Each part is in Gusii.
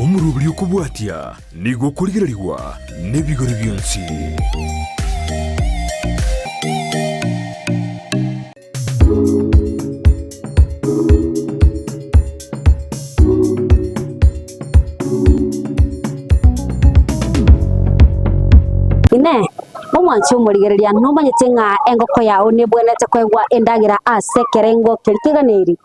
Omoroberi okobwatia nigo okorigererigwa nebigori bionsi. Inee! Omwanchi omorigereria nomanyete ng'a engoko yao nebwenerete koegwa endagera ase ekerengo keria keganeiri?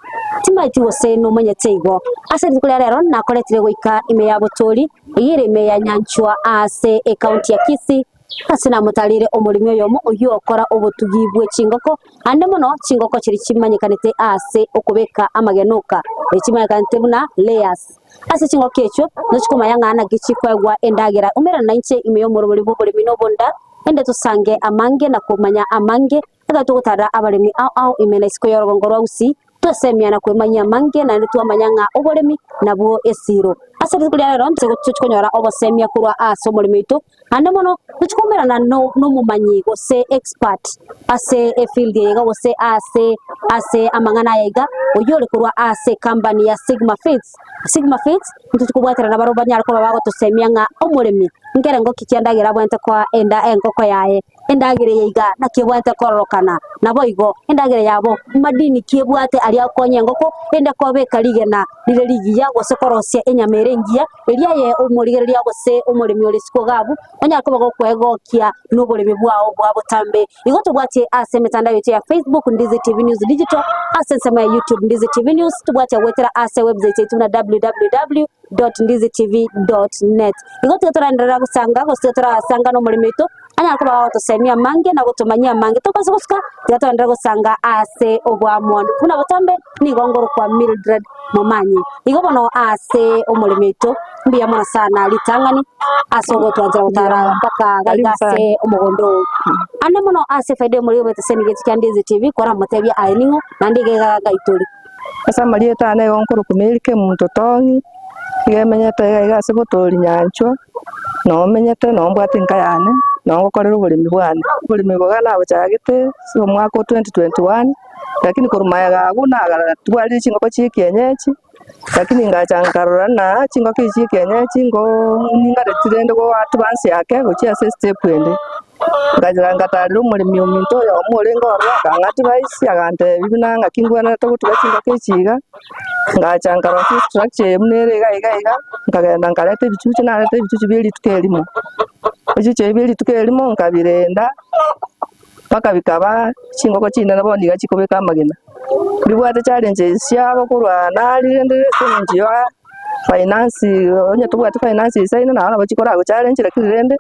Timaeti gose nomanyete igo. Ase rituko ria rero nakoretire goika ime ya Botori, eyio ere ime ya Nyanchwa ase ekaunti ya Kisii, ase namotareire omoremi oyomo oyio okora obotugi bwe chingoko, ande mono chingoko chiria chimanyekanete ase okobeka amagena oka, echimanyekanete buna layers. Ase chingoko echio nochia komanya ng'a naki chikoegwa endagera. Umerana nainche ime y'omorobori bw'oboremi na obonda, ende tosange amange na komanya amange, ekero togotarera abaremi ao ao ime na isiko y'orogongo rwa Gusii, twesemia na kwemanyia amange naende twamanya ng'a oboremi nabwo esiro. Ase rituko ria rero ntoche tochia konyora obosemia korwa ase omoremi oito, naende mono tochia koumerana no nomomanyi gose expert ase efield eye iga gose ase ase amang'ana aya iga, oyio ore korwa ase ecompany ya Sigma Feeds. Sigma Feeds, ntochia kobwaterana barobwo banyare koba bagotosemia ng'a omoremi nkerengo ki ki'endagera abwenerete koa enda engoko yaye. Endagera eye iga naki ebwate kororokana, naboigo endagera yabo madini ki ebwate aria akonya engoko ende kobeka rigena rire rigiya gose korosia enyama ere engiya, eria aye omorigereria gose omoremi ore isiko iga abwo onyare koba gokwegokia noboremi bwao bwa botambe. Igo tobwatie ase emetandao yaito ya Facebook Ndizi TV News Digital, ase ensemo ya YouTube Ndizi TV News, tobwatie goetera ase ewebsite yaito buna www. Ndizitv.net. Igo tiga toraenderera gosanga gose tiga torasanga nomoremi oito anyare koba agotosemia amange na gotomanyia amange. Tobase gosuka tiga toenderere gosanga ase obwamwanu. Buna botambe nigo ngorokwa Mildred Momanyi. Igo bono ase omoremi oito mbuya mono sana ritang'ani ase ogotwanchera gotara mpaka gaiga ase omogondo oo. Ande mono ase efaida y'omoremi obwete ase kia Ndizi TV koramotebia aye ning'o naende iga iga gaitori. Ase amarieta ane nigo nkorokwa Mary Kemunto Tong'i, nigo emenyete iga iga ase Botori Nyanchwa, noo menyete noo mbwate enka yane, noo ngokorera oboremi bwane. Oboremi obo iga nabochagete ase omwaka o 2021, lakini korwa magega abwo nagarora tibwarire chingoko chia ekienyeji, lakini ngacha nkarora ng'a chingoko echi chia ekienyeji ngoo ningareti rende go advance ake gochia ase estep ende. Ngachaka ngatarera omoremi ominto oyomo orenge ororo akang'a advice agantebia buna ng'aki ngwenerete gotuga chingoko echi iga, ngacha nkarosia estructure eye buna ere iga iga iga, nkagenda nkareta ebichuchu nareta ebichuchu bia rituko erimo, ebichuchu ebi bia rituko erimo nkabirenda mpaka bikaba chingoko chinene bono iga chikobeka amagena. Mbibwate challenges chiabo korwa nari rende ase eng'encho ya finance onye tobwati finance isaine nabo nabo chikorago challenge lakini rende.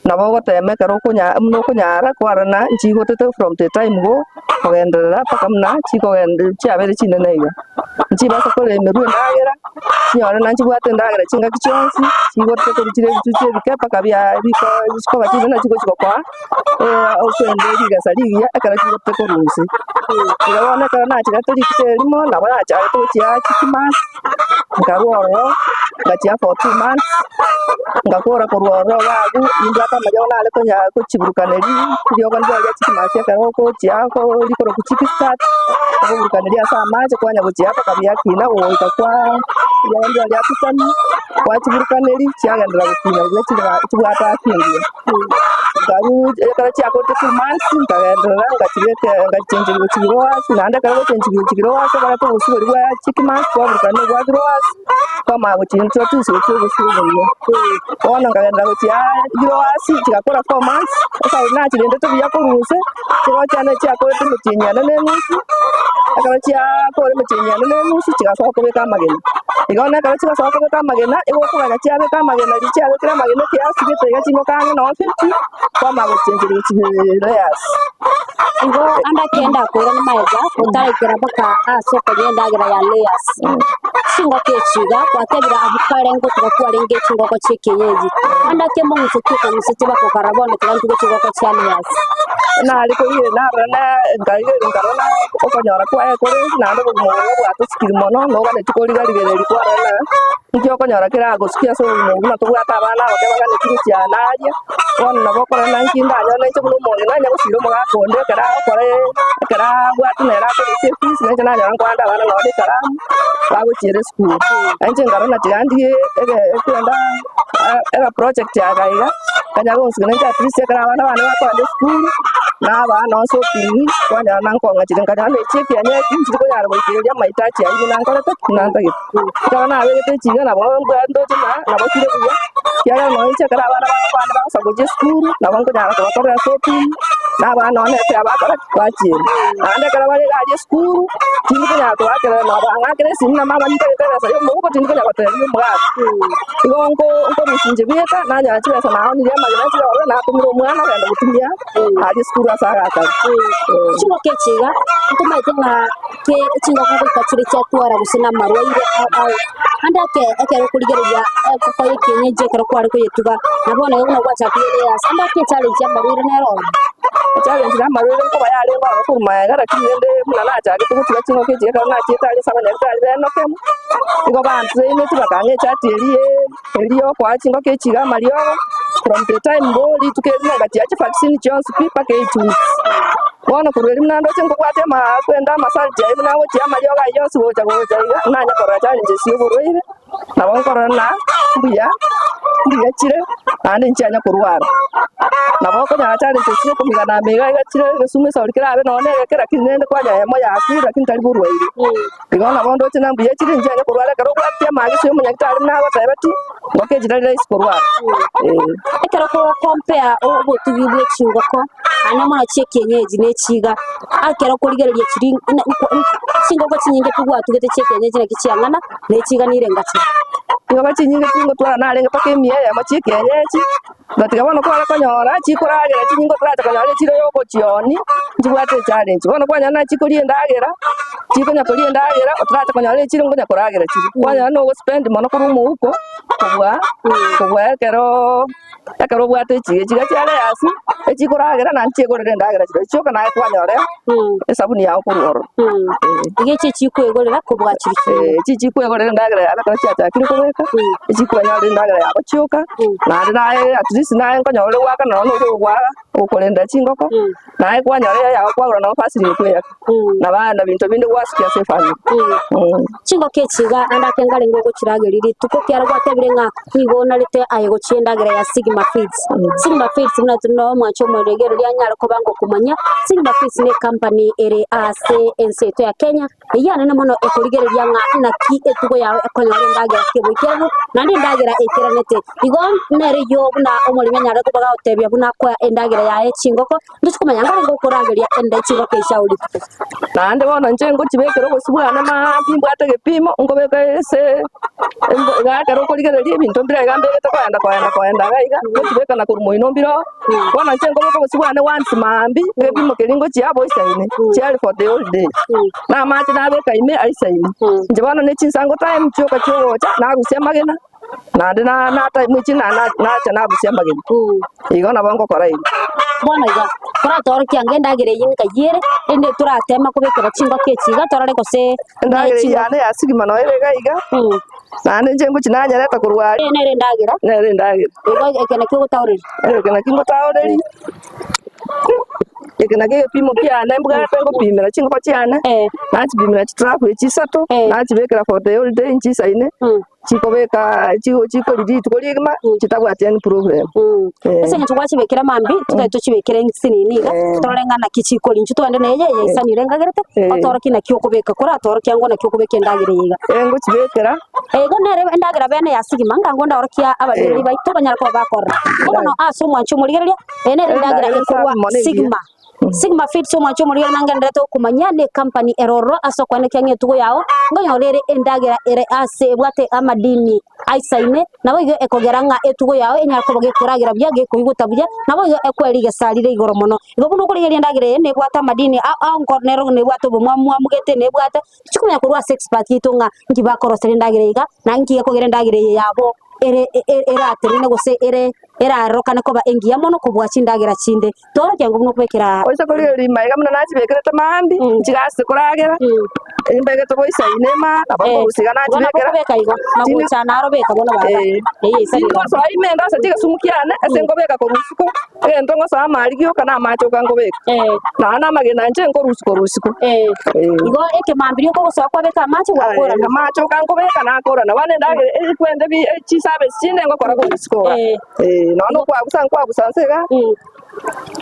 Nabo ogotema ekero okonya buna okonyara kwarana nchigotete from the time go kogenderera mpaka buna chikogende chiabeire chinene iga. Nchibasa koremerwa endagera, chinyore na nchibwate endagera chingaki chionsi, chigotete korwa chire ebichuchu ebike mpaka bia biko chikoba chinene chigochi gokoa okwende rigesa rigiya ekero chigotete korwa inse. Igo bono ekero nachirete rituko erimo, nabo nachagete gochia chikimas. Nkarua ororo, ngachia for 2 months, ngakora korwa ororo iga abwo, nimbwate amariogo nare konya gochiburukaneria, riogo ndire ria chikimas ekero ogochia ko rikorokwa chick start, okoburukaneria ase amache kwanya gochia mpaka biakina goika kwa riogo ndire ria vitamin, kwachiburukaneria chiagenderera gokina buya chire chibwate afya engiya. Nkarwa ekero chiakorete 2 months, nkagenderera ngachibeka ngachencheria gochia growers, naende ekero gochenchigwa gochia growers okoreta obosie boria bwa chick months kwaburukania na obwa growers, kwamanya gochi introduce gochia obosie oboyia. Bono nkagenderera gochia growers chigakora 4 months, ekero nachirendete buya korwa inse, chigo chiane chiakorete emetienyi ene na enusu, ekero chiakora emetienyi ene na enusu chigasoa kobeka amagena. Igo bono ekero chigosoa kobeka amagena, egokoganya chiabeka amagena riria chiabekire amagena ekiasi gete iga chingoko ang'e nonye 50, kwamanya gochencheria gochia layers. Igo ande akenda koirana magega otaraikera mpaka ase okonywa endagera ya layers. Chingoko echi iga gwatebire abwo kare ngotuga kwarenge chingoko chia ekienyeji. Ande ake mong'uso ki okong'usetie bakokara bono tiga ntuge chingoko chia layers. Nare koigerera narora na nkaigereria nkarora na okonyora kwaye kore naende obogima obo nigo bwatosikire mono noganeti korigarigereria kwarora ng'a nki okonyora keragosukia ase obogima obo buna tobwate abana abake baganetie gochia aa na aria. Bono nabo okorora ng'a inki ndanyore na inche buna omong'ina onye gosira omogaka onde ekero agokora ekero abwate nere akorusia efees, na inche nanyora nkoanda abana nonye na ekaramu, bagochiera esukuru. Na inche nkarora ng'a tiga ndigie ege ekenda ega project aka iga, nkanya gonsika na inche at least ekero abana bane bakoenda esukuru, nabaa nonye shopping, kwanyora na nkong'achire nkanyora na echi ekianya eki nchiri konyara goikereria amahitaji aywo buna nkorete ki, buna ntagete. Ekero nabegete echiga nabo mbwate ndoche ng'a nabo chire buya, ekiagera nonye inche ekero abana bane bagosa gochia esukuru, nabo nkonyara kobakorera shopping, na abana nonye ekero bakora ki? Bachiire. Naende ekero bare iga aria esukuru, tindi konyara kobakerera nabo bang'akere esimi na mama nintagete ebesa ya omouko tindi konyara gotebia omogaka. Igo nko nkorusia inche bieka, nanyora chibesa naonirie amagena nchire ororo, natomire omwana ogenda gotumia aria esukuru ase agakare. Chingoko echi iga, ntomaete ng'a ke chingoko goika chire chiatwara gose na amarwaire ao ao. Ande ake ekero okorigereria engoko ya ekienyeji ekero kware koyetuga, na bono iga buna gwachakire eye ase. Ande ake echallenge ya amarwaire nere ororo. Echallenge ya amarwaire nkoba yarenge ororo korwa magega lakini rende buna nachagete gotuga chingoko echi ekero nachiete aria ase abanyagitari b'enokemo, nigo bantraineti bakang'a echati eria eria ya okoa chingoko echi iga amariogo, from the time bo rituko erimo ngachia chivaccine chionsi pi mpaka eight weeks. Bono korwa erio buna ndoche nkobwate ama kwenda amasarti ayio buna agochia amariogo ayio yonsi gocha gocha iga, nanye korora challenges chia oborwaire, nabo nkorora ng'a mbuya, mbuya chire, naende nchianya korwara. Nabo okonyora challenges chia okomigana ime iga iga chire egesumu esauri kerabe nonye na egeke lakini rende kwanyora eyemo yakure lakini tari borwaire. Igo nabo ndoche ng'a mbuya chire nchianya korwara ekero obwate amageso ya omonyagitari buna agoteba ti, ngoko echi tari rahisi korwara, eh. Ekero ogocompare obotugi bwe chingoko naende mono chia ekienyeji na echiga, ekero okorigereria chiri chingoko chinyinge pi gwatugete chia ekienyeji naki chiang'ana na echiga nire engacho. Chingoko chinyinge tingotwara narenge mpaka emiya eyemo chia ekienyeji. Gatiga bono kware konyora chikoragera chinyinga otorache konyora echiro ya ogochioonia, nchibwate echallenge. Bono kwanyora naye chikoria endagera, chikonya koria endagera otorache konyora echiro nkonya koragera chire. Kwanyora na ogospend mono korwa omouko kobua kobua ekeroo ekero obwate echiga. Echiga chiare ase, echikoragera naende chiegorere endagera chirochio chioka naye kwanyora esabuni yago korwa ororo. Iga echi echikwegorera kobua chiria chinde. Echi chikwegorera endagera yabo ekero chiachakire kobeka, echikwenyorera endagera yabo chioka, naende naye at least naye nkonyora ore goaka nonye na oria ogoaka okorenda chingoko, naye kwanyora eye yago kwagora nonye vaseline kweyaka, na ba na binto binde gwasukia ase efamiri. Chingoko echi iga naende ake nkarenge ogochirageria rituko kiaro gwatebire ng'a nigo onarete aye gochia endagera ya Sigma Feeds. Sigma Feeds buna tore na omwancho omoregereria anyare koba ngokomanya, Sigma Feeds ne ecompany ere ase ense yaito ya Kenya, eyio anene mono ekorigereria ng'a naki etugo yao ekonyora endagera keboikeranu, naende endagera eikeranete. Igo nere eyio buna omoremi anyare koba gagotebia buna akoa endagera yaye chingoko, Ntochi komanya nkarenge okorageria enda chingoko echi ao rituko. Naende bono inche ngochibekera obosio bwane maambia mbwate egepimo, nkobeka ase embo iga ekero okorigereria ebinto mbire iga mbegete koenda koenda koenda iga iga, ngochibeka na korwa moino mbire oo, bono inche nkobeka obosio bwane once maambia, egepimo keria ngochia boisaine, chiari for the whole day. Na amache nabeka ime aisaine. Inche bono ne chinsango time chioka chiogocha, narusia amagena. Naende na natime echi na na nacha nabusia amagena. Igo nabo ngokora igo. Bono iga, toratorokia ange endagera eyio nkai ere, erinde toratema kobekera chingoko echi iga torore gose Endagera eyio yane ya sigima noyo ere iga iga, naende inche ngochi nanyereta korwa aria. Eye nere endagera. Nere endagera. Igo eke nakio ogotaoreria. Eke nakio ngotaoreria. Eke nakio egepimo kiane mbwate ngopimera chingoko chiane, nachipimera chitrafu echi isato, nachibekera for the whole day nchisaine. Chikobeka chigo chikoria rituko rigima chitabwati any problem. Eh. Ase eng'encho gwachibekera mambia, totari tochibekere nsinini iga, Eh. torore ng'a naki chikoria. Inchuo togende na eye eyaisanire engagerete, Eh. otorokie naki okobeka, koratorokie ango naki okobeka endagera eye iga. Eh, ngochibekera Igo nere endagera bene ya sigima, ngango ndaorokia abarigereria baito banyare koba bakorora. Bono ase omwancho omorigereria, eye nere endagera Endagera ekorwa esafi mono engiya. sigima. Sigma Feeds omwancho omorigereria nangendererete gokumanyia ne company ere ororo ase okoenekia ng'a etugo yao nkonyora ere endagera ere ase ebwate amadini aisaine, naboigo ekogera ng'a etugo yao enyare koba gekoragera buya, gekoigota buya, naboigo ekoe rigesa rire igoro mono. Igo buna okorigereria endagera eye nebwate amadini ao ao nko nero nebwate obomwamu gete nebwate, tichikomanya korwa ase expert yaito ng'a nki bakoroseria endagera eye iga, na nki gekogera endagera eye yabo ere eratenene gose ere. Erarorokane koba engiya mono kobua chindagera chinde. Tworokia ng'a buna okobekera. Oise korigereria maiga buna nachibekerete maambia, nchigase koragera, mbegete boisaine ema, nabo nkorusia iga nachibekera. Bono nabo okobeka igo, magocha naro beka bono barabwo. Eyio eisani iga. Tingosoa ime ndose chigesumu kiane ase nkobeka korwa isiko, egento ngosoa amari gioka na amache oka nkobeka. Nonya na amagena inche nkorusia korwa isiko. Igo ekemambia rioka ogosoa kwabeka amache gwakorana. Amache oka nkobeka nakorana. Bono endagera ekwende bi chiservice chinde ngokora korwa isiko iga. Nonya na okwabusa nkwabusa nse iga.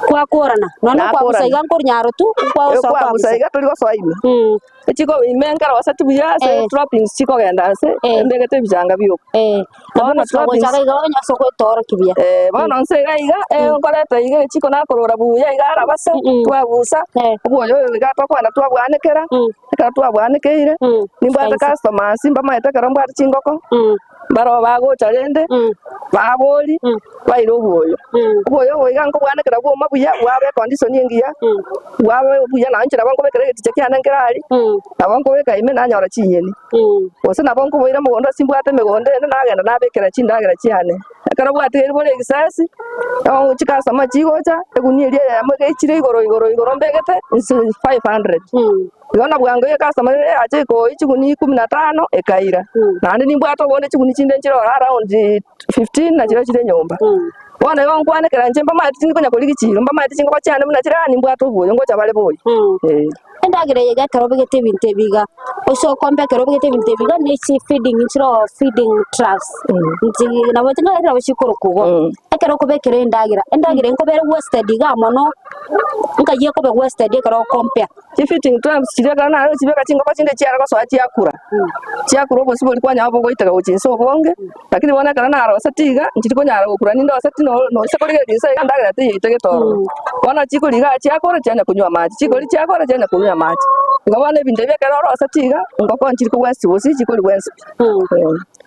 Kwakorana. Nonya na okwabusa iga nkorunyaro tu, nkwagosoa Okwabusa kwabusa. iga tori gosoa ime. Echiko ime nkerosa chibuya ase droppings chikogenda nse, mbegete ebichanga bioka. Nabo Bono ogochika droppings gocha iga onye ase ogoetorokia buya. Bono nse iga iga, nkoreta iga echiko nakorora buya iga arabase, twabusa, obwoyo oyo iga tokogenda twabwanekera, ekero twabwanekeire, nimbwate customers mbamaete ekero mbwate chingoko. Barabwo bagocha rende, babori, baire obwoyo. Obwoyo obo iga nkobwanekera bwoma buya, bwaba econdition engiya, bwaba buya nonye inche nabo nkobekera egeticha kiane nkere aria, nabo nkobeka ime nanyora chinyeni. Gose nabo nkoboira mogondo ase mbwate emegondo ende nagenda nabekera chindagera chiane. Ekero bwatigaire bore egisasi, chicustomer chigocha, egunia eria eyemo iga echire igoro igoro igoro mbegete inse 500. Igo na bwango ecustomer riria yacha ekoyia chigunia ikomi na tano ekaira. Naende nimbwate obonde chigunia chinde nchire ororo around 15 nachirochio chire nyomba. Bono igo nkwanekera inche mbamaete tindi konya korigia chiro, mbamaete chingoko chiane buna chire aa nimbwate obuya ngocha bare boria. Eh. Endagera eye iga ekero obegete ebinto ebi iga, ase okombe ekero obegete ebinto ebi iga ne chi feeding nchire oo feeding troughs, nchi nabo ting'ani nabo chikorokwa igo. Ekero okobekera endagera, endagera eye nkobere wasted igaa mono, nkai ekobe wasted ekero okompea. Chifitting traps chiria ekero nare gochibeka chingoko chinde chiare gosoa chiakura, chiakura obosio boria kwanyora bogoiteka gochia inse obonge, lakini bono ekero naroseti iga, nchiri konyara gokura nindoseti no noise korigereria inse iga endagera teyeitete ororo. Bono chikoria igaa chiakora chianya konywa amache, chikoria chiakora chianya konywa amache. Igo bono ebinto ebi ekero oroseti iga, engoko nchiri kogwa ense gose chikoria bwensi pi.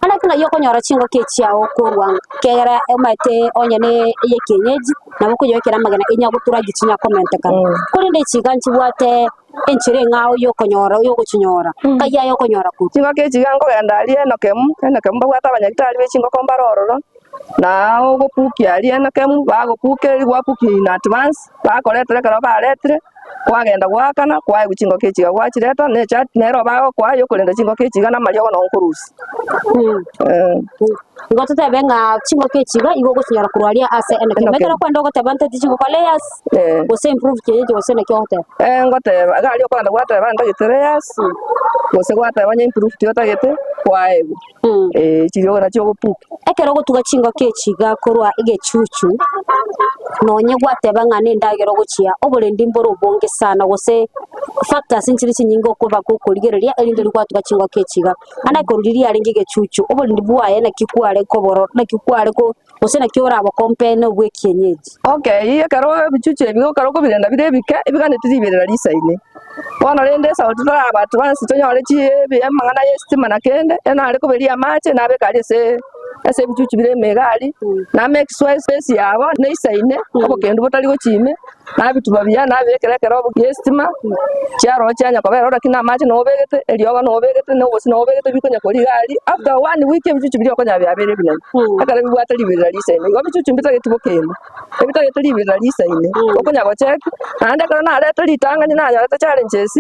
Naki ng'ai okonyora chingoko echiao korwa ekiagera omanyete onye ne eye kienyeji nabo okoyebekera amagena enyagoturagi chinyakomentekana. Korende echi iga nchibwate enchera eng'ao yokonyora yogochinyora, nkai aye okonyora korwa? Chingoko echi iga nkogenda aria Enokemu, Enokemu mbabwate abanyagitari be chingoko mbare ororo, na ogopukia aria Enokemu, bagopukeria gwapukia in advance, bakoretera ekero baretire. Kwagenda goakana, kwaegwa chingoko echi iga gwachireta, ne echati nero bagokoa yokorenda chingoko echi iga na amariogo nonye nkorusia. Igo totebe ng'a chingoko echi iga igo ogochinyora korwa aria ase eneke. Eneke. Ekero kwenda ogoteba ntete chingoko layers, gose improved kienyeji gose naki ogoteba. Ngoteba, iga aria okogenda gwateba ntagete layers, gose gwateba onye improved otagete, kwaegwa. Chiria nachio ogopuka. Ekero ogotuga chingoko echi iga korwa egechuchu, nonye gwateba ng'a nendagera ogochia, oborendi mbore obonge sana gose factors nchire chinyinge okoba gokorigereria erinde riria gwatuga chingoko echi iga. Naende korwa riria riarenge egechuchu, oborendi bwaye naki kware koboro naki kware ko gose naki orabocompare na obwa ekienyeji. Okay, ekero ebichuchu ebi ekero okobirenda bire ebike, ebiganeti riberera risaine. Bono rende esau totaraba advance tonyore chi ebi amang'ana ya estima na kende, nare koberia amache nabeka aria ase ase ebichuchu bire ime iga aria, na make sure espace yabo neisaine, obokendu botari gochia ime, nabituba buya nabibekera ekerobo kia estima, chiaroro chianya kobera ororo lakini amache nabo obegete, eriogo nabo obegete, na obosie nabo obegete bikonya koria iga aria, after one week ebichuchu biria okonyora biabeire ebinene, ekero bibwate riberera risaine. Igo ebichuchu mbitageti bokendu. Ebitagete riberera risaine, okonya gocheki, naende ekero narete ritang'ani nanyorete challenges,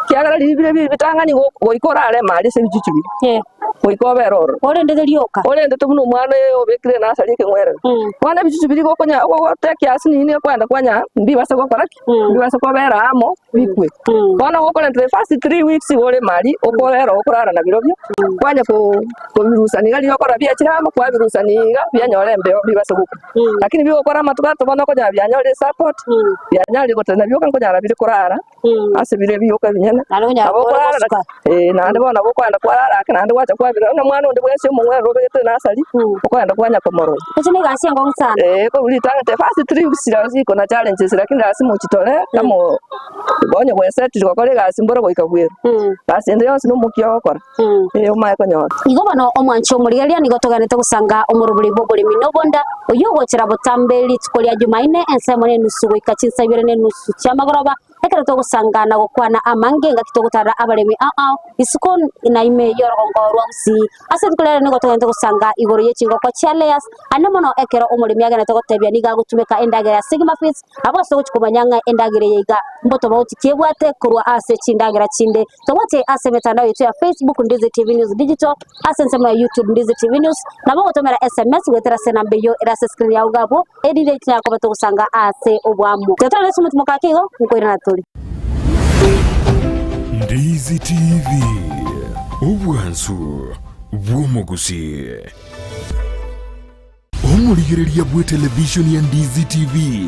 ekiagera riria bire bire ritang'ani go- goika orareme aria ase ebichuchu biria, goika obere ororo. Orendete rioka. Orendete buna omwana oyo obekire enasari ekeng'werero. Bono ebichuchu biria gokonya ogoteka ase nini okoenda kwanya mbibase gokora ki? Mbibase kobera amo bikwe. Bono gokorenta the first 3 weeks igo ore mari okorera okorara nabirobio, kwanya ko kobirusania iga riria okora biachire amo kwabirusania iga bianyora embeo mbibase gokwa. Lakini bigokora amatuko atato bono okonyora bianyorire support, bianyarire gotenena bioka nkonyara bire korara ase bire bioka ebinyene. Naende onyare Nabo kore okorara gosuka. naende bono nabo okoenda kwarara ake naende gwacha kwabira onye omwana onde bwensi omong'werere obegete nursery, okoenda kwanya komorora. Echi na egasi enkong'u sana. Korwa ritang'ani the first 3 weeks iko na challenges lakini lazima ochitore kama onye gwesetiri gokora egasi mboro goika bwero. Gasi ende yonsi na omokia ogokora, omanye konyora. Igo bono omwanche omorigereria nigo togenderete gosanga omorobori bw'oboremi na obonda, oyio ogochera botambe rituko ria Jumaine ensemo na enusu goika chinsa ibere na enusu chi'amagoroba. Ekero togosanga na gokwana amange engaki togotarera abaremi ao ao isiko na ime y'orogongo rwa Gusii. Ase rituko riaye nigo togente gosanga igoro ye chingoko chia layers, ande mono ekero omoremi agenete gotebia nigo agotumeka endagera ya Sigma Feeds, abwo ase ogochia komanya ng'a endagera eye iga mbotobauti ki ebwate korwa ase chindagera chinde. Tobwate ase emetandao yaito ya Facebook Ndizi TV News Digital, ase ensemo ya YouTube Ndizi TV News, nabo ogotomera SMS goetera ase enamba eyio ere ase screen yao iga abwo, erinde tinyara koba togosanga ase oboamo. Tiga torore ase omotimoka ake igo, nkoirana tore. Ndizi TV, obwansu bw'omogusii. Omorigereria bw'etelevishoni ya Ndizi TV,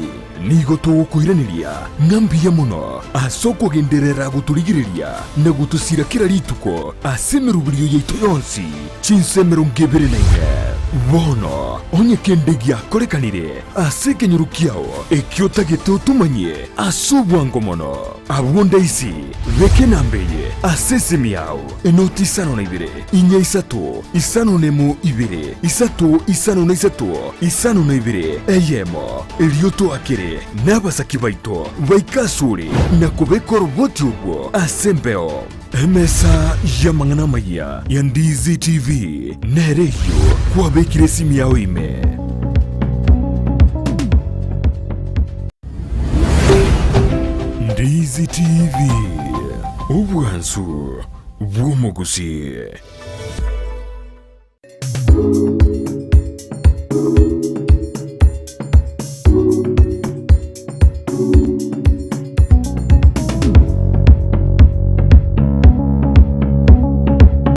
nigo togokoiraneria ng'a mbuya mono ase okogenderera gotorigereria na gotosira kera rituko ase emeroberio yaito yonsi chinsa 24. Bono onye kende giakorekanire ase ekenyoro kiao ekio otagete otomanyie ase obwango mono, abwo ndaisi beka enamba eye ase esimi yao, enoti isano na ibere, inya isato, isano nemo ibere, isato isano na isato, isano na ibere, eyemo. Erio toakere nabasaki baito baike asore na kobeka oroboti orwo ase embeo. Emesa y'amang'ana amayia ya Ndizi TV nere eyio kwabekire esimi yao ime. Ndizi TV, obwansu bw'omogusii.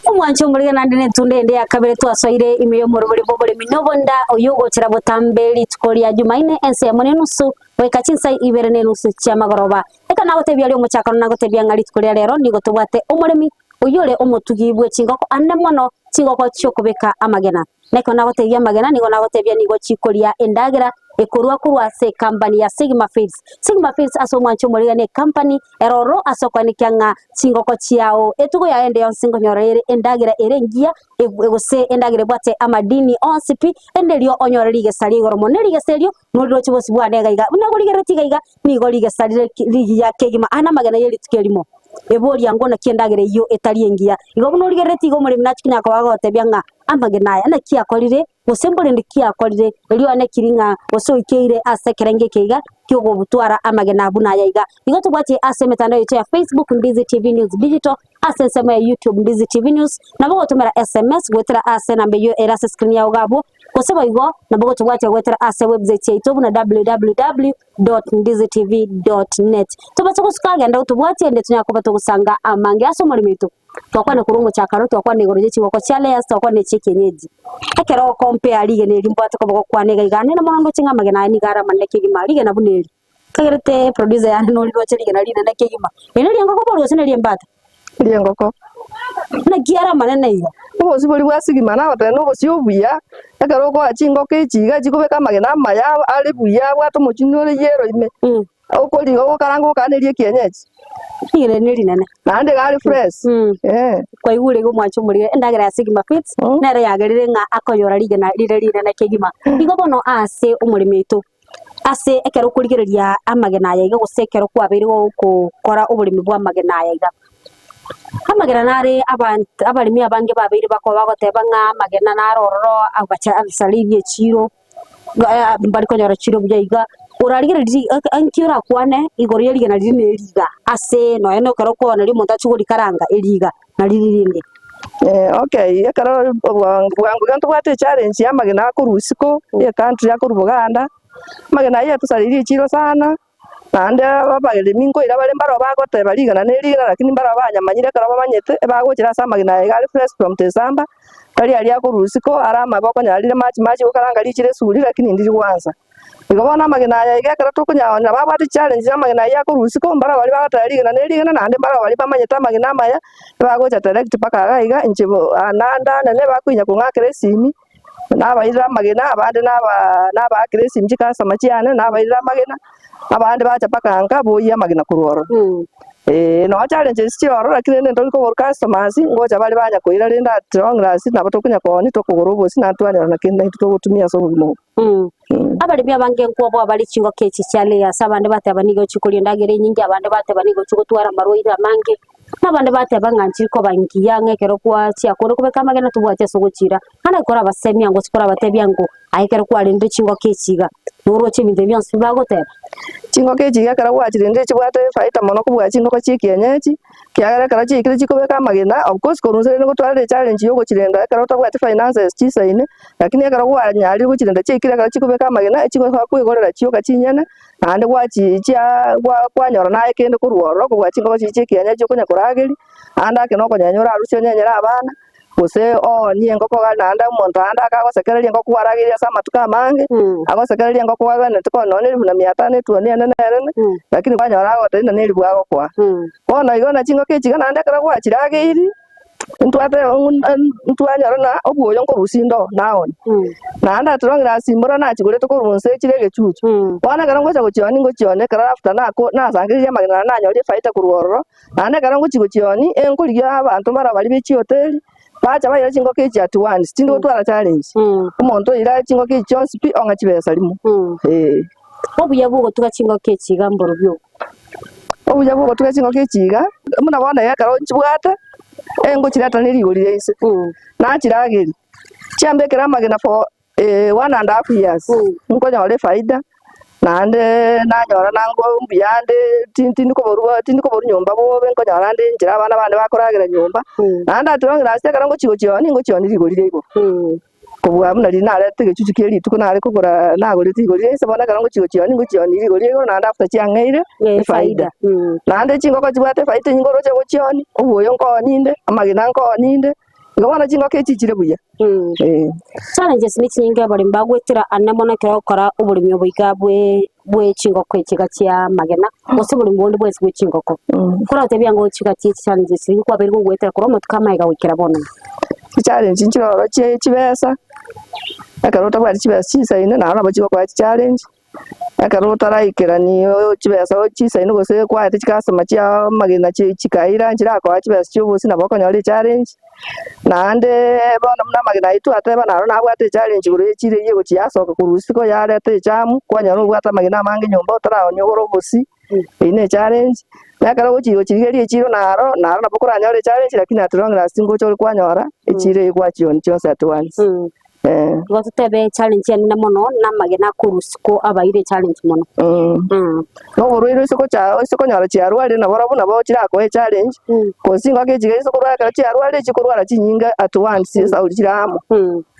Omwancho omorige naende nentunda ende ya kabere twasoire ime y'omorobori bw'oboremi nobonda oyio ogochera botambe rituko ria Jumaine ensemo nenusu goika chinsa ibere nenusu chiamagoroba. Eka nagotebia aria omochakano nagotebia ng'a rituko ria rero nigo tobwate omoremi oyio ore omotugi bwe chingoko ande mono chingoko chi'okobeka amagena. Na ekero nagotebia amagena nigo nagotebia nigo chikoria endagera ekorwa korwa ase ekampani ya Sigma Feeds. Sigma Feeds ase omwancho omorega ne ekampani ere ororo ase okoenekia ng'a chingoko chiao etugo yaye ende yonsi nkonyora ere endagera ere engiya gose endagera ebwate amadini onsi pi, ende erio onyore rigesa ria igoro mono. Ne rigesa erio noriroche bosio bwane iga iga. Buna korigereretie iga iga, nigo rigesa rire rigiya kegima aa namagena ye rituko erimo. Eboria ngwo naki endagera eyio etari engiya. Igo buna origereretie iga omoremi nachia konya koba agotebia ng'a amagena aya naki akorire, gose mborende ki akorire, erio anekiri ng'a gose oikeire ase ekerengo eke iga ki'ogotwara amagena buna aya iga. Igo tobwatie ase emetandao yaito ya Facebook Ndizi TV News Digital, ase ensemo ya YouTube Ndizi TV News, nabo ogotomera SMS goetera ase enamba eyio ere ase screen yao iga abwo, gose boigo nabo ogotobwatia goetera ase website yaito buna www.ndizitv.net. Tobasa gosuka agenda gotobwatia ende tonyare koba togosanga amange ase omoremo oito. Twakwana korwa omochakano, twakwana igoro ye chingoko chia layers, twakwana echia ekienyeji. Ekero ogocompare rigena eri mbwate koba gokwana iga iga, nere mono ndoche ng'a amagena aya nigo are amanene kegima, rigena buna eri. Kagerete producer yane noriroche rigena rinene kegima. Eri neriengoko boria gose neriembata? Eriengoko. Naki are amanene iga? Obosie boria bwa sigima nagoteba na obosie obuya, ekero okoa chingoko echi iga chikobeka amagena amaya are buya abwate omochuni ore yellow ime, okori ogokaranga okane eria ekienyeji. Rigena eri nerinene. Naende iga are fresh, eh. Kwaigure iga omwancho omorire endagera ya Sigma Feeds nere yagerire ng'a akonyora rigena rire rinene kegima. Igo bono ase omoremi oito. Ase ekero okorigereria amagena aya iga gose ekero kwabeire gokora oboremi bw'amagena aya iga, amagena nare abanto abaremi abange babeire bakoba bagoteba ng'a amagena naro ororo agacha agasaririe echiro, mbari konyora chiro buya iga, orarigereria eke nki orakwane igoro ya rigena riria na eriga ase nonye na ekero okoona omonto achia korikaranga eriga nari ririnde. Okay, ekero bwango bwango iga ntobwate echallenge ya amagena akorwa isiko ya ecountry akorwa Buganda, amagena ayio atosareirie echiro sana, naende abaremi nkoira bare mbaro bagoteba rigena na erigena lakini mbaro banyamanyire ekero bamanyete ebagochera ase amagena aya iga are fresh from the shamba, tari aria akorwa isiko are amabe okonyora rire machi machi gokaranga richire esuguri lakini ndiri gwansa. Igo bono amagena aya iga ekero tokonyaonya babwate challenge ya amagena ayio akorwa isiko, mbaro baria bagoteba rigena ne rigena naende mbaro baria bamanyete amagena amaya, bagocha direct mpaka iga iga inche bo naende anene bakoinya kong'akera esimi, nabairera amagena abande naba nabaakera esimi chicustomer chiane nabairera amagena, abande bacha mpaka nka boyia amagena korwa ororo. Eeh, noo challenges chire ororo lakini rende ntori kogora customers, ngocha bare banya koira rende at long last nabo tokonya koonia tokogora obosie naende twanyora naki naintwe togotumia ase obogima obo. Abaremi abange nkwoboa bare chingoko echi chia layers, abande bateba nigo chikoria endagera enyinge, abande bateba nigo chigotwara amarwaire amange, na abande bateba ng'a nchiri koba ngiya ng'a ekero gwachia kore kobeka amagena tobwati ase ogochiira. Naende korabasemia gose korabatebia ng'o aye ekero kwarendire chingoko echi iga, noroche ebinto ebi bionsi bagoteba. Chingoko echi iga ekero gwachirendire chibwate efaida mono kobua chingoko chia ekienyeji, ekiagera ekero chiaikire chikobeka amagena, of course korwa inse rende gotwarire echallenge ya ogochirenda ekero otabwati finances chisaine, lakini ekero kwanyarire gochirenda chiaikire ekero chikobeka amagena, echigosoa koigorera chioka chinyene, naende gwachi chia gwa kwanyora naye kende korwa ororo kobua chingoko chiria chia ekienyeji okonya korageria, naende ake na okonyenya orarusie onyenyere abana. Gose oonie engoko iga naende omonto aande akagosekereria engoko kwarageire ase amatuko amange, agosekereria engoko kwagwenerete koa nonya elifu na mia tano etuoni enene erene, lakini kwanyora agotebia ng'a nelifu agokoa. Bono igo na chingoko echi iga naende ekero gwachirageiri, ntwate ntwanyora ng'a obwoyo nkorusia inde oo naonie. Naende at long last mbora nachigorete korwa inse chire egechuchu. Bono ekero ngocha gochionia ngochionia ekero after nako nasangereria amagena naende nanyoria efaida korwa ororo. Naende ekero ngochia gochioonia, enkorigia abanto mbaro baria be chihoteli, bacha baira chingoko echi at once, tindi gotwara challenge. Omonto oira chingoko echi chionsi pi, ong'a chibesa rimo, eh. Obuya bwa ogotuga chingoko echi iga mborobio obo. Obuya bwa ogotuga chingoko echi iga, buna bono iga ekero nchibwate, engochireta ne rigori ria inse, nachirageria, chiambekera amagena for one and half years, nkonyora efaida, naende nanyora nango mbuya nde ti- tindi koborwa tindi koborwa nyomba bobe, nkonyora nde inchera abana bane bakoragera nyomba, naende at long last ekero ngochi gochionia, ngochionia rigori ria igoro. Kobua buna riria narete egechuchu kia rituko nare kogora nagorete rigori ria inse bono ekero ngochi gochionia, ngochionia rigori ria igoro naende after chiang'eire efaida. Naende chingoko chibwate efaida enyinge oroche gochionia, oboyo nkooni inde, amagena nkooni inde. Igo bono chingoko echi chire buya. Ee. Challenges ne chinyinge abaremi bagwetera ane mono ekero ogokora oboremi obo iga bwe bwe chingoko echi iga chia amagena, gose oboremi bonde bwensi bwe chingoko. Koratebia ng'a ochigatie chichallenges echi kwabeire kogwetera korwa amatuko amaega goikera bono iga. Chichallenge nchire ororo chie chibesa, ekero otabwati chibesa chisaine naro nabo chigokoa chichallenge. Ekero otaraikerani chibesa chisaine gose kwaete chicustomer chia amagena chikaira nchirakoa chibesa chia obosie nabo okonyora echallenge, naende bono buna amagena ayio twateba naro nabwate echallenge igoro ye chire eyio egochia yasoka korwa isiko yareta echamu, kwanyora obwate amagena amange nyomba otaraonia ogore obosie, eyio ne echallenge. Na ekero ogochia gochirigeria echiro naro, naro nabo okoranyore echallenge lakini at long last ngocha ore kwanyora echiro eyio gwachionia chionsi at once. Igo totebe echallenge enene mono namagena akorwa isiko abaire echallenge mono. Na oborwaire ase gocha ase konyora chiarwarire naborobwo nabo chirakoe echallenge, gose chingoko echi ase korwara ekero chiarwarire chikorwara chinyinge at once esauri chire amo.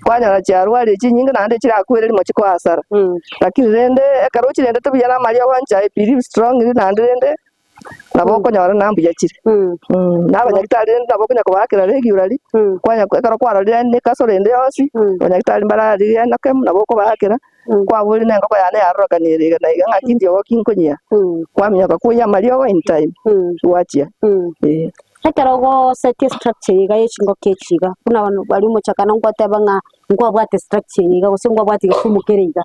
Kwanyora chiarwarire chinyinge naende chirakwere rimo chikoa hasara. Lakini rende ekero ochirendete buya na amariogo inche I believe strongly naende rende. Nabo okonyora ng'a mbuya chire. Na abanyagitari rende nabo okonya kobaakera regularly, kwanya ekero kwarorire emekaso ende yonsi, abanyagitari mbararigia enoke nabo okobaakera, kwaboria na engoko yane yarorokanire iga na iga ng'aki ndiogo ki nkonyia, kwaminyoka koyia amariogo in time, gwachia eh. Ekero ogosetia estructure iga ya chingoko echi iga, buna bono baria omochakano ngoteba ng'a nkwabwate structure eye iga gose nkwabwate egesumu kere iga,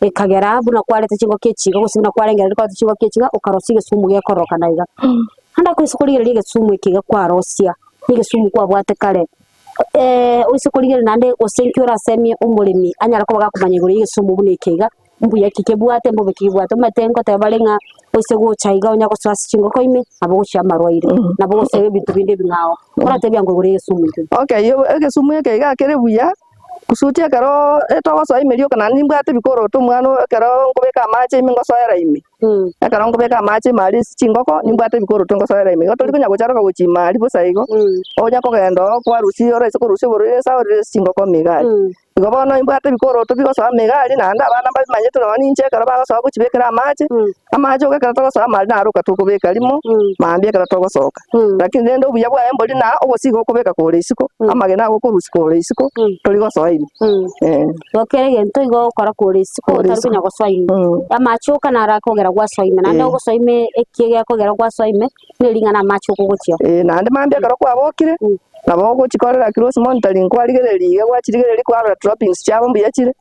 ekagera buna kwareta chingoko echi iga gose buna kwarengereria kwareta chingoko echi iga, okarosia egesumu gekororokana iga. Naende oise korigereria egesumu eke iga kwarosia, na egesumu kwabwate kare, oise korigereria naende gose nki orasemie omoremi anyare koba gakomanya igoro ya egesumu buna eke iga. Mbuya ki kebwate, mbobe ki kebwate. Omanyete ngoteba bare ng'a oise gocha iga onya gosoa ase chingoko ime, nabo ogochia amarwaire, nabo gose ebinto binde ebing'ao. Oratebia ng'a igoro y'egesumu ekio. Okay, egesumu eke iga kere buya, kusudi ekero etogosoa ime rioka naende nimbwate ebikoroto omwana oyo ekero nkobeka amache ime ngosoera ime. Ekero nkobeka amache ime aria ase chingoko, nimbwate ebikoroto ngosoera ime. Igo tori konya gocharoka gochia ime aria bosa igo, onya kogenda oo kwarusia oroise korusia oborwaire ase aorire ase chingoko ime iga aria. Igo bono imbwate ebikoroto bigosoa amaiga aria, naende abana mbabimanyete nonya ninche ekero bagosoa gochibekera amache, amache oka ekero togosoa amari naro oka tokobeka rimo, mambia ekero togosoka. Lakini rende obuya bwaye mbori na obosigo okobeka kore isiko, amagena ago okorusia kore isiko, tori gosoa ime. Eh. Igo kera egento igo ogokora kore isiko Kore otari isiko. konya gosoa ime. Amache oka naro akogera gwasoa ime, naende ogosoa ime eki gekogera gwasoa ime, nering'ana amache okogochia. Naende mambia ekero kwabokire. Nabo ogochikorera close monitoring kwarigereria iga gwachirigereria kwarora droppings chiabo mbuya chire,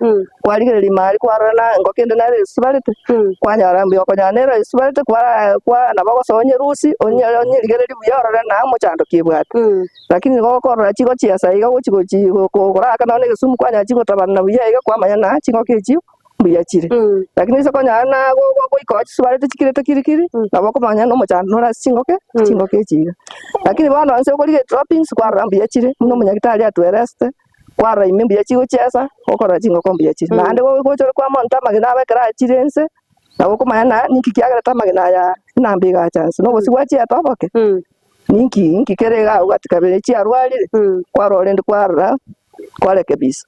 kwarigereria ime aria kwarora na engoko ende nere esubarete, kwanyora mbuya okonyora nere esubarete kwara kwa nabo ogosoa onyerusie onye onyerigererie buya orore na omochando ki ebwate. Lakini nigo okorora chigochiesa iga ogochi gochi koraka nonye na egesumu kwanyora chigotabanana buya iga kwamanya na chingoko echio mbuya chire. Lakini ase okonyora na goika oo chisubarete chikirete kiri kiri, nabo okomanya na omochando nore ase chingoke, chingoke echi iga. Lakini bono inse okorigia droppings kwarora mbuya chire, buna omonyagitari atueresete, kwarora ime mbuya chigochiesa, okorora chingoko mbuya chire. Naende gocha ore kwamonto amagena abo ekero achire inse, nabo okomanya na ninki kiagerete amagena aya enamba egacha inse, na obosio bwachiete oboke, ninki inki kere iga agwo gati kabere chiarwarire, kwarora rende kwarora kwarekebisa.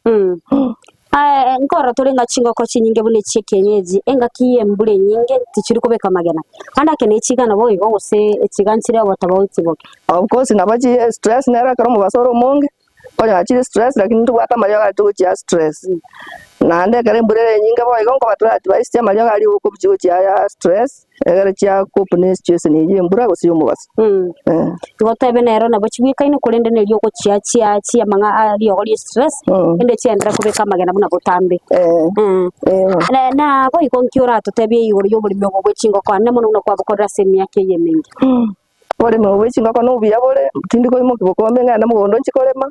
Aye nkorora tore ng'a chingoko chinyinge buna echi chi'ekienyeji, engaki y'embura enyinge tichiri kobeka amagena. Naende ake nechigana boigo gose echiga nchire obotofauti boke. Of course nabo chi stress nero ekero omobaso ore omonge, okonyora chire stress lakini ntobwate amariogo aria togochia stress. Naende ekero embura ere enyinge boigo nkoba tore advised amariogo aria okobuchia gochia aya stress, egere chia cope ne situation eywo ya embura gose ya omobaso. Igo tebe nero nabo chibwekaine korende nerio ogochia chia chia amang'a a riogo rie stress, ende chiaenderera kobeka amagena buna botambe. Na boigo nki oratotebie igoro ya oboremi obo bwe chingoko ande mono buna kwabokorire ase emiaka eye emenge? Oboremi obo bwe chingoko na obuya bore, tindi koimokia bokombe ng'ende mogondo nchi korema,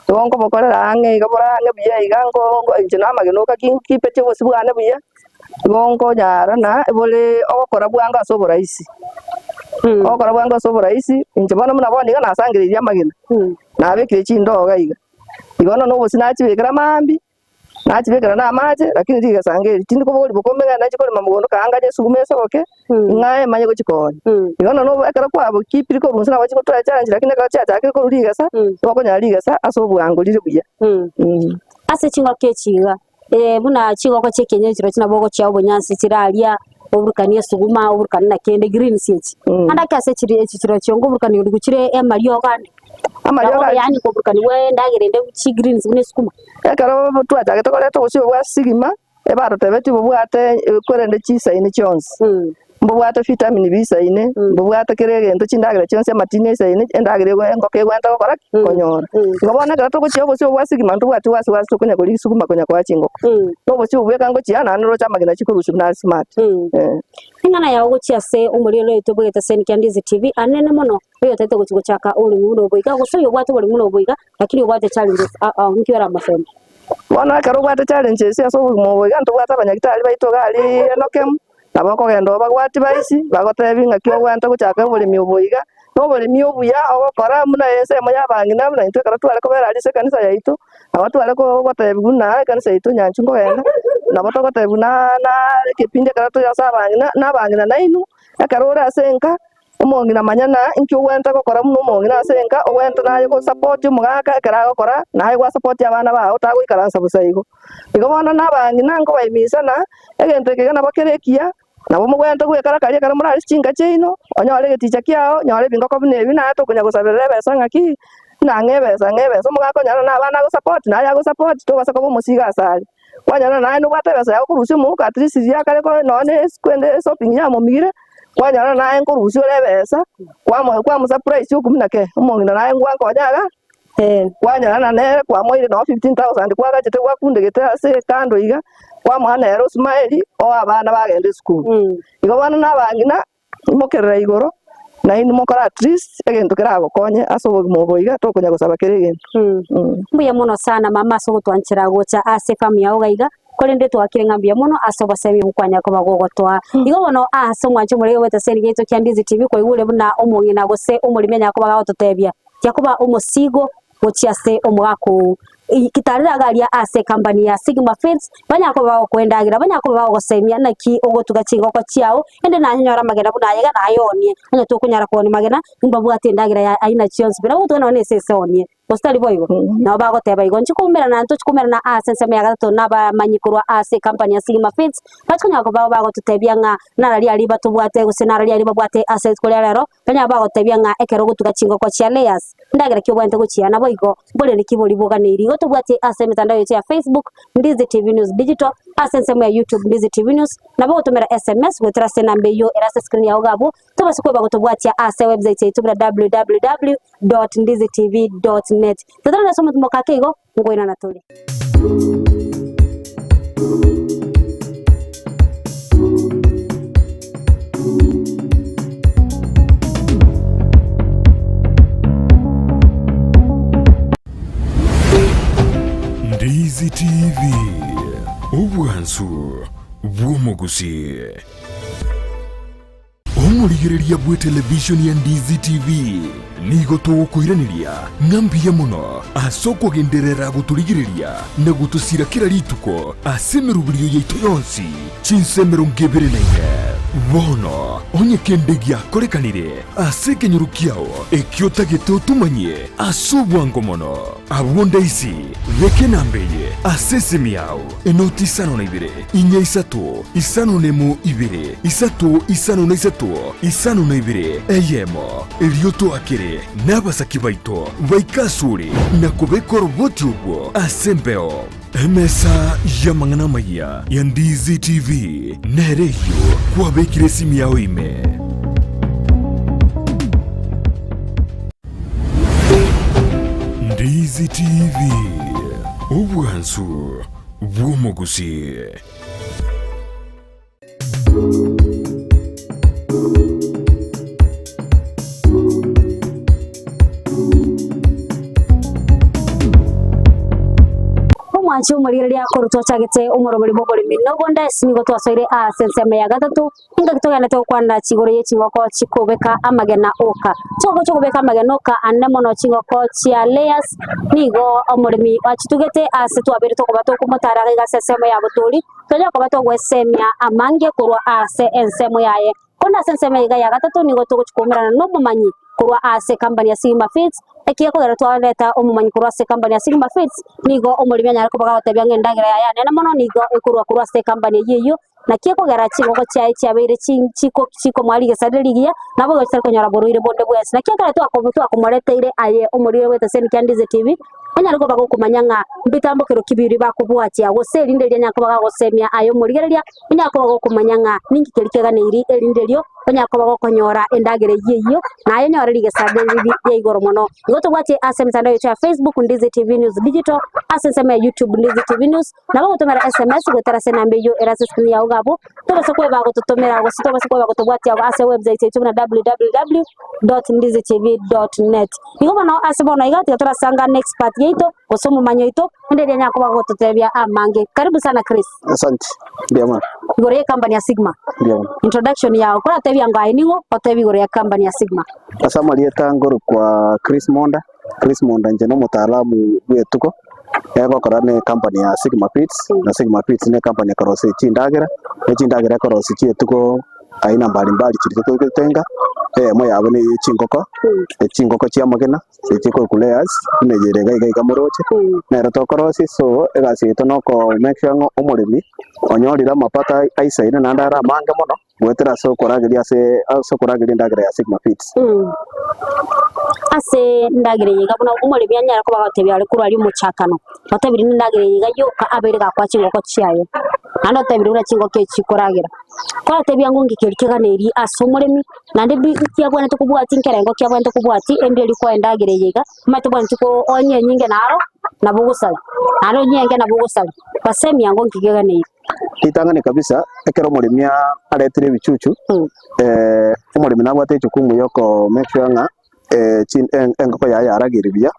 igo nkobokorera ang'e iga bore ang'e buya iga nko inche na amagena oka ki nkipetie obosio bwane buya, igo nkonyara na bore ogokora bwango ase oborahisi, ogokora bwango ase oborahisi, inche bono buna bono iga nasangereirie amagena, nabekire chindoo iga iga, igo bono na obosio nachibekera maambia. Nachibekera na amache, lakini rigesa anga eri tindi kobogoria bokombe ng'a nache korema mogondo kaanganye esuguma esoboke, ng'a emanye gochia koonia. Igo nonya obo ekero kwabokipire korwa inse nabo chigotwara challenge lakini ekero chiachakire korwa rigesa, nigo okonyora rigesa ase obwango rire buya. Ase chingoko echi iga, buna chingoko chia ekienyeji chirochio nabo ogochia obonyansi chiraria, oburukanie esuguma, oburukanie na kende greens echi. Naende ake ase chiri echi chirochio nkoburukania origo chire amariogo ande. Amariogo Nabo aria yaani koburukaniwa endagera ende chigreens buna esukuma. Ekero twachagete koreta obosio bwa sigima, ebarotebetie bobwate korende chisaini chionsi, mbobwate vitamin bisaine, mbobwate kera egento chindagera chionsi amatini aisaine, endagera ego engoko egwenta gokora ki? Konyora. Igo bono ekero togochia obosio bwa sigima ntobwati wasi wasi tokonya koria sukuma konya koa chingoko. Na obosio obwo bweka ngochia naende noroche amagena chikorusia buna are smart. Eng'ana yao gochia ase omorero oito bw'egeteseni kia Ndizi TV anene mono. Oyotagete gochia gochaka oboremi buna obo iga, gose oyobwate oboremi buna obo iga, lakini obwate challenges ao ao, inki oramosomie? Bono ekero obwate challenges ase obogima obo iga, ntobwate abanyagitari baito iga aria Enokemu, nabo okogenda obagwati baisi, bagotebi ng'aki ogwenta gochaka oboremi obo iga, na oboremi obuya ogokora buna ensemo ya abang'ina buna intwe ekero tware kobera aria ase ekanisa yaito, nabo tware ko gotebiwa buna ekanisa yaito nyanchwa nkogenda, nabo togotebiwa na na ekepindi ekero tore ase abang'ina, na abang'ina nainwe, ekero ore ase enka. Omong'ina manya na inki ogwenerete gokora buna omong'ina ase enka, ogwenerete naye gosapoti omogaka ekero agokora, naye gwasapoti abana bao otagoikaransa bosa igo. Igo bono na abang'ina nkobaimisa na egento eke iga nabo kere ekiya, nabo mogwenerete goekara karia ekero morare ase chinka chiaino, onyore egeticha kiao, onyore ebingoko buna ebi naye tokonya gosaberera ebesa ng'aki, ng'a ng'a ebesa ng'a ebesa, omogaka onyore na abana agosapoti, naye agosapoti, tobasa koba omosigo asare. Kwanyora naye nobwate ebesa yago korusia omouko at least riria akare ko nonye na esiko ende eshopping yamomigire, kwanyora naye nkorusia ore ebesa, kwamo kwamosurprise okumia nake, omong'ina naye ngwankonya iga, kwanyora na nere kwamoire nonye 15,000 kwagachete gwakundegete ase ekando iga, kwamoa nere osmile, oe abana bagende esukuru. Igo bono na abang'ina. Imokerera igoro, nainwe mokore at least egento keragokonye ase obogima obo iga, tokonya gosaba kera egento. Mbuya mono sana mama ase ogotwanchera gocha ase efamu yao iga iga, korende twakire ng'a mbuya mono ase obosemi obwo kwanyara koba gogotoa. Igo bono ase omwancho omorege bw'eteseni giaito kia Ndizi TV kwaigure buna omong'ina gose omoremi anyara koba gagototebia tiakoba omosigo gochia ase omogaka oo. Kitarire iga aria ase ecompany ya Sigma Feeds, banyare koba bagokoendagira, banyare koba bagogosemia naki ogotuga chingoko chiao, ende naye onyore amagena buna aya iga naye oonie. Onye tokonyara koonia magena, mbabwate endagera ya aina chionsi pi. Nabo ogotuga nonya na esese oonie, gose tari boigo? Nabo bagoteba igo. Inche koumerana ntochi koumerana ase ensemo ya gatato nabamanyi korwa ase ecompany ya Sigma Feeds, bachi konyara koba bagototebia ng'a narari aria batobwate gose narari aria babwate ase rituko ria rero, banyare bagotebia ng'a ekero ogotuga chingoko chia layers. Ndagera ki obwenerete gochia naboigo mborende ki boria boganeiri. Igo tobwate ase emetandao yaito ya Facebook, Ndizi TV News Digital, ase ensemo ya YouTube Ndizi TV News, nabo ogotomera SMS goetera ase enamba eyio ere ase escreen yao iga abwo, tobase kweba gotobwatia ase website yaito buna www dot ndizitv dot net. Totarana ase omotumoka ake igo, nkoinana tore. Ndizi TV, obwansu bw'omogusii. Omorigereria bw'etelevishoni ya Ndizi TV nigo togokoiraneria ng'a mbuya mono ase okogenderera gotorigereria na gotosira kera rituko ase emeroberio yaito yonsi chinsa 24. Bono onye kende giakorekanire ase ekenyoro kiao ekio otagete otomanyie ase obwango mono, abwo ndaisi beka enamba eye ase esimi yao. Enoti isano na ibere, inya isato, isano nemo ibere, isato isano na isato, isano na ibere, eyemo. Erio toakere nabasaki baito baike asore na kobeka oroboti orwo ase embeo. Emesa y'amang'ana amayia ya Ndizi TV nere eyio kwabekire esimi yao ime. Ndizi TV, obwansu bw'omogusii. Omwanchi omorigereria korwa twachagete omorobori bw'oboremi na obonda ase nigo twasoire ase ensemo ya gatato. Engaki togenderete gokwana chigoro ye chingoko chikobeka amagena oka. Chingoko chiokobeka amagena oka ande mono chingoko chia layers nigo omoremi achitugete ase twabeire tokoba tokomotara iga ase ensemo ya botori, tonyare koba togwesemia amange korwa ase ensemo yaye. Korende ase ensemo eye iga ya gatato nigo togochia koumerana na omomanyi korwa ase ecompany ya Sigma Feeds, ekiagera twareta omomanyi korwa ase ecompany ya Sigma Feeds, nigo omoremi anyare koba gagotebia ng'a endagera yaye anene mono nigo ekorwa korwa ase ecompany eyio eyio, Naki ekogera chingoko chiaye chiabeire chikomoa rigesa rire rigiya, naboigo chitari konyora borwaire bonde bwensi. Naki ekero twakomoreteire aye omorwire bw'eteseni kia Ndizi TV, onyare koba gokomanya ng'a mbitambokero ki biria bakobwatia, gose erinde riria anyare koba gagosemia aye omorigereria, onyare koba gokomanya ng'a ninki keria keganeiri erinde erio onyare koba gokonyora endagera eyio eyio, naye onyore rigesa rire ria igoro mono. Igo tobwatie ase emetandao yaito ya Facebook, Ndizi TV News Digital, ase ensemo ya YouTube, Ndizi TV News, Nabo ogotomera SMS goetera ase enamba eyio ere ase escreen yao iga abwo, tobasa kweba gototomera gose tobasa kweba gotobwatia agwo ase website yaito buna www.ndizitv.net. Igo bono ase bono iga tiga torasanga na expert yaito gose omomanyi oito ende eria anyare koba agototebia amange. Karibu sana Chris. Asante. Mbuya mono. Igoro ye company ya Sigma. Mbuya mono. Introduction yao koratebia ngo aye ning'o otebie igoro ya company ya Sigma. Ase amarieta nkorokwa Chris Monda. Chris Monda inche nomotalamu bw'etugo, egokora ne company ya Sigma Feeds, na Sigma Feeds ne company ekorosia chindagera, ne chindagera ekorosia chi'etugo aina mbali mbali chiria togotenga, eyemo yabo ne eye chingoko, chingoko chi'amagena echi chikorokwa layers, buna eye ere iga iga iga moroche, nero tokorosia so egasi yaito noko make sure ng'a omoremi onyorire amapato aisaine naende are amange mono. Goetera ase okorageria ase ase okorageria endagera ya Sigma Feeds. Ase endagera eye iga buna omoremi anyare koba agotebia are korwa aria omochakano, otebirie na endagera eye iga yoka abeire gakoa chingoko chiaye, naende otebirie buna chingoko echi chikoragera. Koratebia ng'o nki keria keganeirie ase omoremi, naende bi nki abwenerete kobwatia nkerengo ki abwenerete kobwatia erinde erio koa endagera eye iga, omanyete obwenereti ko onye enyinge naro nabo ogosaria, naende onye enke nabo ogosaria, basemia ng'o nki keganeirie. Ritang'ani kabisa, ekero omoremi aretire ebichuchu, omoremi nabwate ejukumu ya oko make sure ng'a engoko yaye yarageire buya,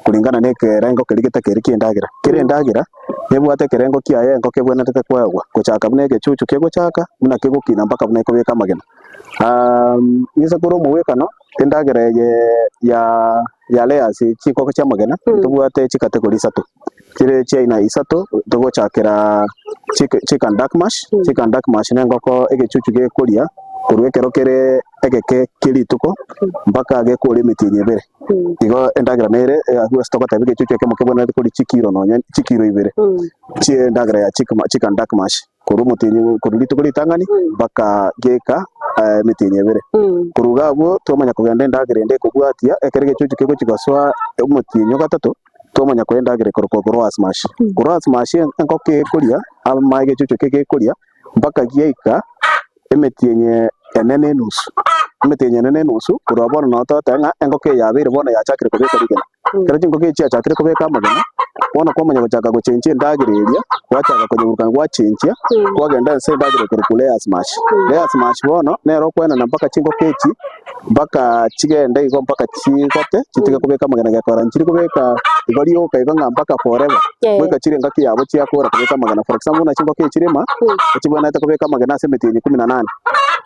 kulingana na ekerengo keria getakeire kia endagera. Kera endagera, nebwate ekerengo kiaye engoko ebwenerete koegwa, gochaka buna egechuchu kegochaka, buna kegokina mpaka buna ekobeka amagena. Inse kore omogwekano, endagera eye ya ya layers chingoko chi'amagena, ntobwate chicategory isato. Chire chiaina isato, togochakera chicken dark mash, chicken dark mash na engoko egechuchu gekoria. Korwa ekero kere egeke kie rituko mpaka gekore emetienyi ebere. Igo endagera nere abwo ase togoteba egechuchu ekemo kebwenerete koria chikiro nonye chikiro ibere chie endagera ya chicken duck mash korwa omotienyi korwa rituko ritang'ani mpaka geka emetienyi ebere. Korwa iga abwo twamanya kogenda endagera ende ekobwatia ekero egechuchu kegochia gosoa omotienyi ogatato twamanya koa endagera ekorokwa growers mash. Growers mash engoko ekoria ama egechuchu eke gekoria mpaka giaika emetienyi ene na enusu, emetienyi ene na enusu, korwa bono nabo togoteba ng'a engoko eye yabeire bono yachakire kobeka rigena. Ekero chingoko echi chiachakire kobeka amagena, bono kwamanya gochaka gochenchia endagera eria, gwachaka konyeburukania gwachenchia, kwagenda ase endagera ekorokwa layers mash. Layers mash bono, nero okoenana mpaka chingoko echi, mpaka chigende igo mpaka chigote, chitige kobeka amagena gekogera nchiri kobeka igo rioka igo ng'a mpaka forever, goika chire engaki yabo chiakora kobeka amagena. For example buna chingoko echi chire ime, echibwenerete kobeka amagena ase emetienyi kumi na nane,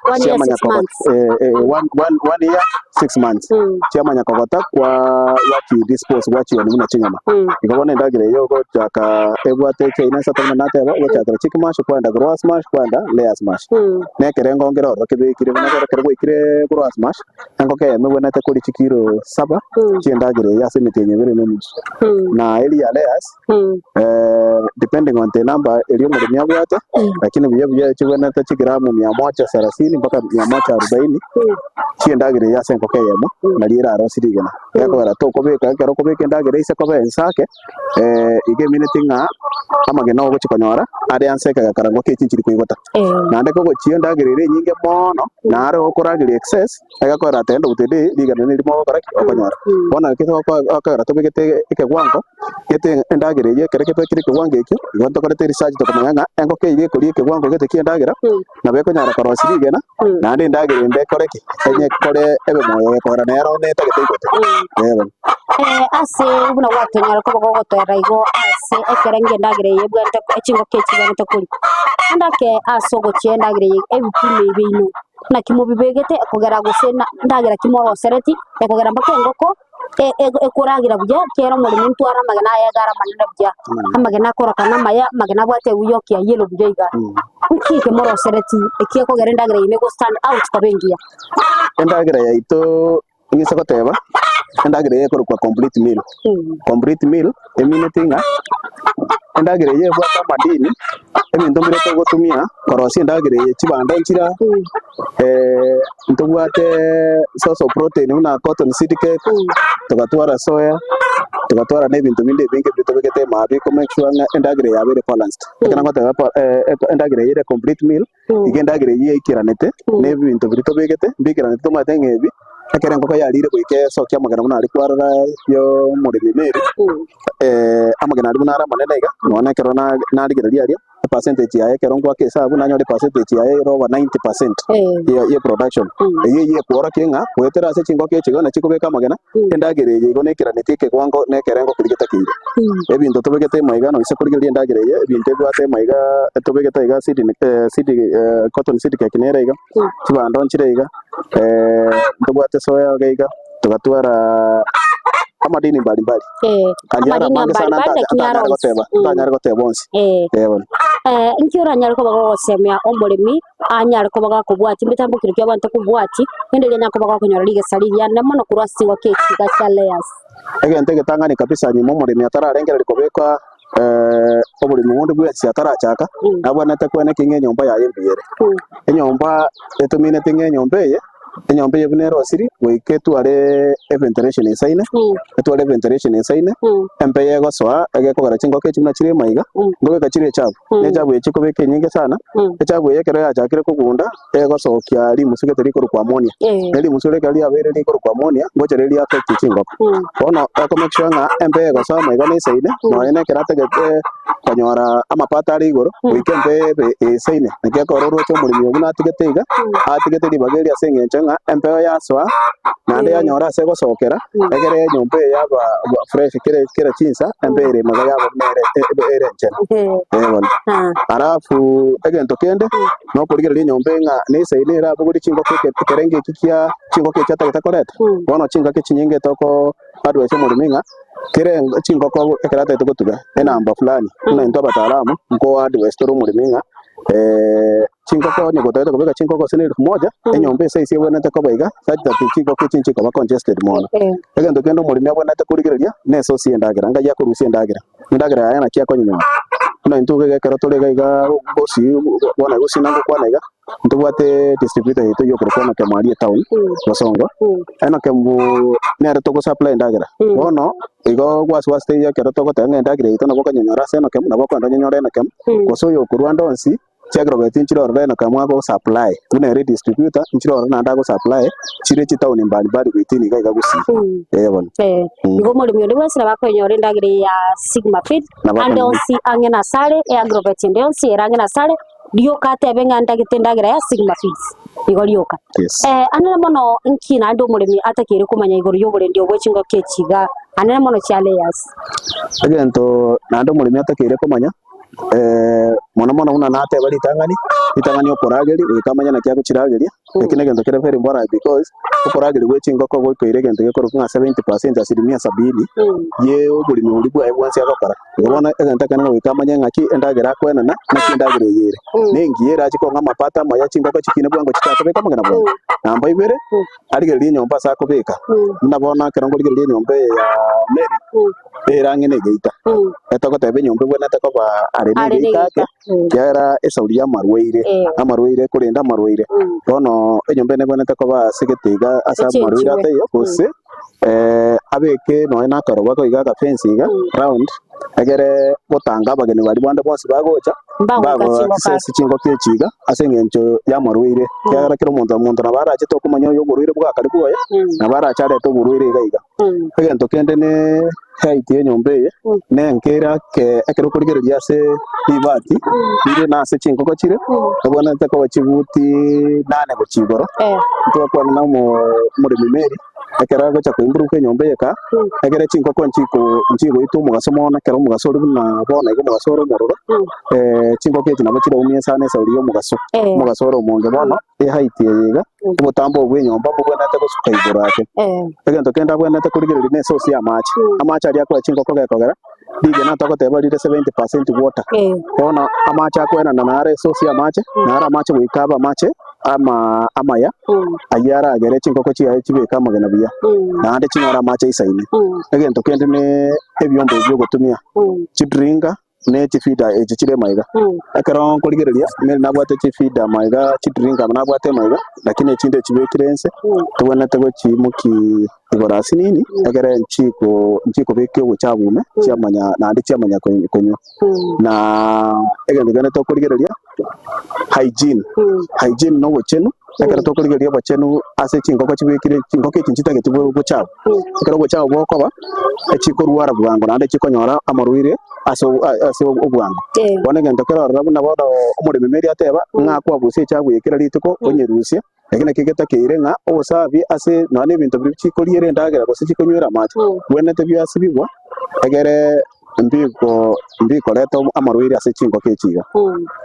One year, chiamanya six kogota months. one year six months, chiamanya kogota kwa gwachi dispose gwachionia buna chinyama. Igo bono endagera eyio ogochaka ebwate echiaina isato buna nateba, ogochakera chick mash, kwaenda growers mash, kwaenda layers mash. Na ekerengo nkere ororo kebekire buna ekero ekero gwaikire korwa ase mash, engoko eyemo ebwenerete koria chikiro saba chi'endagera eye ase emetienyi ebere na enusu. Na eria ya layers, depending on the number eria omoremi abwate, lakini buya buya chibwenerete chigramu mia moja sarasini mpaka mia moja arubaini chi'endagera eye ase engoko eyemo, nario erarosie rigena. Gekogera tokobeka ekero okobeka endagera ase koba ensake, iga emineti ng'a amagena ogochia konyora are anse ekegakarango kie chinchiri koigota. Naende kogochia endagera ere enyinge mono, naro okorageria excess, egakogera at the end of the day rigena nerimo ogokora ki? Okonyora. Bono ekio togokora tobegete ekegwango, gete endagera eyio ekero kebekire ekegwango ekio, igo ntokorete research tokomanya ng'a engoko eyio ekoria ekegwango gete kia endagera, nabo ekonyara korosia rigena, naende endagera ende ekore ki? Enye ekore ebe moyo gekogera nero netagete igote. Eh bono. Ase buna gwatonyara koba gogotoera igo ase ekerengo endagera eye ebwenerete chingoko echi chibwenerete koria. Naende ake ase ogochia endagera eye ebipimo ebi biaino, naki mobibegete kogera gose na ndagera ki morosereti, ekogera mpaka engoko ekoragera buya ekiagera omoremi ntware amagena aye iga are amanene buya, amagena akorokana amaya, amagena abwate ewuya ya yellow buya iga. Nki eke morosereti eki ekogera endagera eye ego stand out koba engiya? Endagera yaito ng'ise goteba, endagera eye ekorokwa complete meal. Complete meal emineti ng'a endagera eye ebwate amadini, ebinto mbire togotumia korosia endagera eye chibando nchire aa, ntobwate source of protein buna cotton seed cake, togatwara soya, togatwara na ebinto binde ebinge ebi tobegete maambia ko make sure ng'a endagera eye yabeire balanced. Ekero ngoteba endagera eye ere complete meal, iga endagera eyio yaikeranete na ebinto biria tobegete mbikeranete tomanyete ng'a ebi, ekero engoko yarire goika esokia amagena buna aria kwarora ya omoremi Mary, amagena aria buna are amanene iga, nonya ekero narigereria aria, epercentage yaye ekero ngoaka esabu nanyora epercentage yaye ere over 90% ya production. Eyio eyio ekworokia ng'a goetera ase chingoko echi igo nachi kobeka amagena, endagera eye igo neikeraneti ekewango na ekerengo keria getakeire. Ebinto tobegete emaiga noise korigereria endagera eye, ebinto ebwate emaiga tobegete iga seed seed cotton seed cake nere iga, chibando nchire iga, ntobwate soya iga iga, togatwara amadini mbalimbali. Ayio are Amadini amange sana mbalimbali lakini ntanyare are onsi. goteba, ntanyare goteba onsi. Eh bono. Inki oranyare koba gogosemia omoremi anyare koba gakobwatia emetambokero ki abanto kobwatia, rende riria anyare koba gakonyora rigesa rigiya mono korwa ase chingoko echi iga chia layers. Egento egetang'ani kabisa nyuma omoremi atararengereria kobeka oboremi bonde bwensi atarachaka, nabwenerete kweneki ng'a enyomba yaye mbuya ere. Enyomba etomineti ng'a enyomba eye, enyomba eye buna erosiri goika etware eventilation esaine, etware eventilation esaine, embeyo egosoa egekogera chingoko echi buna chire maiga, nkobeka chire echabu, na echabu eye chikobeka enyinge sana, echabu eye ekero yachakire kogunda, egosokia rimusu gete rikorokwa ammonia, na rimusu riria ekero riabeire rikorokwa ammonia, ngocha riria ria affect chingoko. Bono oko make sure ng'a embeyo egosoa amaiga nesaine, nonya na ekero atagete konyora amapato are igoro, goika embeyo ebe esaine. Naki ekero oroche omoremi oyio buna atigete iga, atigete ribaga erio ase eng'encho ng'a embeo yasoa, naende yanyora ase egosokera, egere enyomba eye yaba fresh kera kera chinsa, embeo ere imaga yaba buna ere ere enchenu. Eh bono. Alafu egento kende, Nokorigereria enyomba eye ng'a nesaini erabogorie chingoko ekerengo eki kia chingoko echi atagete koreta. Bono chingaki chinyinge toko advise omoremi ng'a kera chingoko ekero atagete gotuga enamba fulani, buna intwe abataalamu nko advise tore omoremi ng'a. Chingoko onye gotagete kobeka chingoko gose na elfu moja, enyomba ase ebwenerete koba iga, such that chingoko echi nchikoba congested mono. Egento kende omoremi abwenerete korigereria, na esource ya endagera, ngai akorusia endagera, endagera yaye naki akonyenyora. Buna intwe iga ekero tore iga iga gosii bono gosii nagokwana iga, ntobwate distributor yaito eywo okorokwa Enock aria etown, Bosongo, Enock nere togosupply endagera, bono igo gwasi teiyo ekero togoteba ng'a endagera yaito nabo okonyenyora ase Enock, nabo okogenda onyenyore Enock, gose oyo okorwa ande onsi. Chiagrobeti nchire ororo Enock ago supply, buna ere distributor nchire ororo naende ago supply chire chitaoni mbali mbali goetania iga iga gusii. Ee bono. Eh, igo omoremi onde bwensi nabo akoenyora endagera eye ya Sigma Feed, Nabo ande akonyora. onsi ang'e na asare, eagrovet ende yonsi ere ang'e na asare, rioka atebe ng'a ndagete endagera ya Sigma Feeds, igo rioka. Yes. Eh, anene mono nki naende omoremi atakeire komanya igoro y'oborendi obwe chingoko echi iga, anene mono chia layers? Egento naende omoremi atakeire komanya, mono mono buna nateba ritang'ani, ritang'ani okorageria goika amanye naki agochirageria, eki na egento kere very important because, okorageria gwe chingoko goikeire egento gekorokwa ng'a 70% asilimia sabini, ye oboremi boria bwaye bwonsi agokora. Igo bono egento ekenene goika amanye ng'aki endagera akoenana, naki endagera eye ere. Na engiya erache kong'a amapato amaya chingoko chikine bwango chitakobeka amagena bwango. Namba ibere, arigererie enyomba ase akobeka, buna bono ekero nkorigereria enyomba eye ya Mary, ere ang'e na egeita, etogoteba enyomba ebwenerete koba are na Are na egeita ake, egeita. ekiagera esauri y'amarwaire, amarwaire korenda amarwaire. Bono enyomba eye nebwenerete koba ase egete iga ase amarwaire Echenchiwe. ataiyo, gose abeke nonya na akaroba iga agafence iga round, egere gotanga abageni baria bande bonsi bagocha, Mbagoika mbago chingoko access chingoko echi iga, ase eng'encho y'amarwaire. Ekiagera kera omonto omonto nabo arache tokomanya oyo oborwaire bwakare bwoye, nabo arache arete oborwaire iga iga. Egento kende ne height y'enyomba eye, nenke ere ake ekero okorigereria ase ribati, rire na ase chingoko chire, obwenerete koba chibuti nane gochia igoro, ntogokwana na omo omoremi Mary, ekero agocha koimprove enyomba eye kaa, ekere chingoko nchiko nchigoitwa omogaso mono, ekero omogaso ore buna bono iga omogaso ore omororo, chingoko echi nabo chiraumie sana esauri ya omogaso, omogaso ore omonge. Bono eheight eye iga, obotambe obo bwa enyomba mbobwenerete gosuka igoro ake. Egento kende abwenerete korigereria ne esource ya amache, amache aria akoa chingoko gekogera, rigena togoteba rire 70% water. Bono amache akoenana naro esource ya amache, naro amache goika abe amache ama amaya, ayio aragere chingoko chiaye chibeke amagena buya, naende chinyore amache aisaine. Egento kende ne ebiombo ebi ogotumia, chidrinker ne chifeeder echi chire maiga. Ekero nkorigereria, Mary nabwate chifeeder maiga, chidrinker nabwate maiga, lakini echinde echibekire inse, tobwenerete gochiimoki igoro ase nini, egere nchiko nchikobeka obochafu ime, chiamanya naende chiamanya konywa. Na egento kende tokorigereria, hygiene, hygiene na obochenu, ekero tokorigereria obochenu ase chingoko chibekire, chingoko echi nchitageti bochafu, ekero obochafu bokoba, echikorwara bwango naende chikonyora amarwaire ase ase obwango. Bono egento kere ororo buna bono omoremi Mary ateba, ng'a akwabusie echafu eye kera rituko, onyerusie, eki nakio getakeire ng'a obosafi ase nonya na ebinto biria chikoriera endagera gose chikonywera amache, bwenerete biasibigwa, egere mbiko mbikoreta amarwaire ase chingoko echi iga.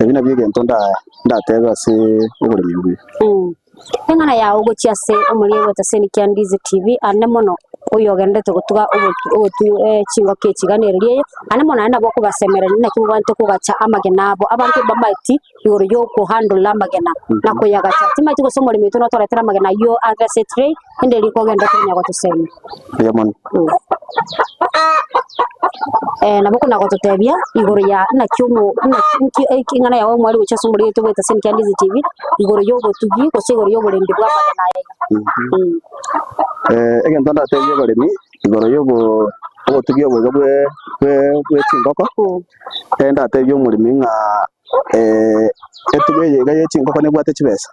Ebi nabio egento nda ndatebe ase oboremi obuya. Eng'ana yao gochia ase omoria bw'etaseni kia Ndizi TV, ande mono oyogenderete gotuga ogotu chingoko echi iga nere riaye, ande mono naende nabo okobasemereria naki mobwate kogacha amagena abo. Abanto mbamaeti igoro y'okohandle amagena na koyagacha. Timanyeti gose omoremi oito notoretere amagena ayio are ase etray, ende riria kogenda konya gotosemia. Mbuya mono. Nabo kona gototebia igoro ya naki omo naki nki eng'ana yago omwari gochia ase omoriri oito bw'etaseni kia Ndizi TV, igoro y'obotugi gose igoro y'oborendi bwa amagena aya iga. Egento ndatebie abaremi igoro y'obo obotugi obo iga bwe bwe bwe chingoko, ndatebie omoremi ng'a etugo eye iga ye chingoko nebwate chibesa,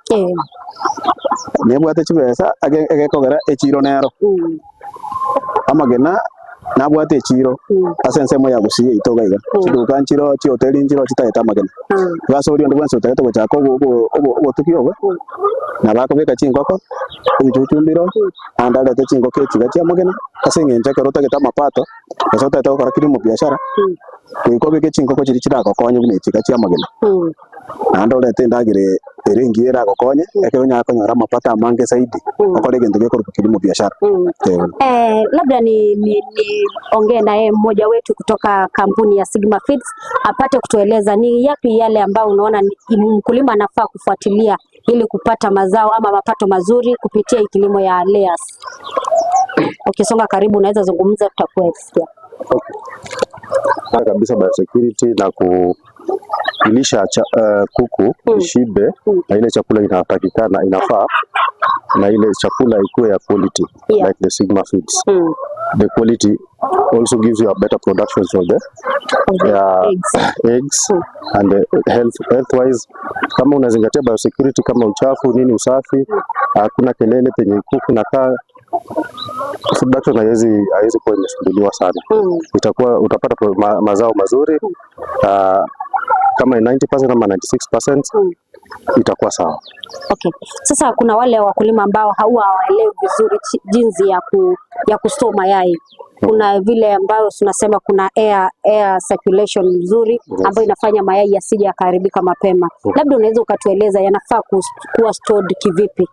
nebwate chibesa ege egekogera echiro nero, amagena nabwate echiro ase ensemo ya gusii yaito iga iga, chiduka nchiroo, chihoteli nchiroo chitagete amagena. Igo ase oria onde bwensi otagete gochaka obo obo obo obotugi obo, nabo akobeka chingoko, ebichuchu mbiroo, naende arete chingoko echi iga chiamagena, ase eng'encho ekero otagete amapato, gose otagete gokora kilimo biashara, goika obeke chingoko chiria chiragokonye buna echi iga chiamagena, naende orete endagera. ere engiya eragokonye, ekero onyare konyora amapato amange zaidi, okore egento gekorokwa kilimo biashara. Eeh. Eh, labda ni ni niongee na yeye mmoja wetu kutoka kampuni ya Sigma Feeds apate kutueleza ni yapi yale ambayo unaona ni mkulima anafaa kufuatilia ili kupata mazao ama mapato mazuri kupitia hii kilimo ya layers. Ukisonga karibu unaweza zungumza, tutakuwa kusikia. Kwanza kabisa biosecurity na kuilisha kuku ishibe na ile chakula inatakikana inafaa na ile chakula ikuwe ya quality like the Sigma Feeds. The quality also gives you a better production of the Of the eggs. eggs and health wise, kama unazingatia biosecurity kama uchafu nini, usafi, hakuna kelele penye kuku nakaa, production haiwezi kuwa imesumbuliwa sana. Itakuwa utapata mazao mazuri kama 90% ama 96% itakuwa sawa. Okay. Sasa kuna wale wakulima ambao hawa hawaelewi vizuri jinsi ya kustore mayai. Kuna vile ambayo tunasema kuna air circulation nzuri ambayo inafanya mayai yasije yakaharibika mapema. Labda unaweza ukatueleza yanafaa kuwa stored kivipi?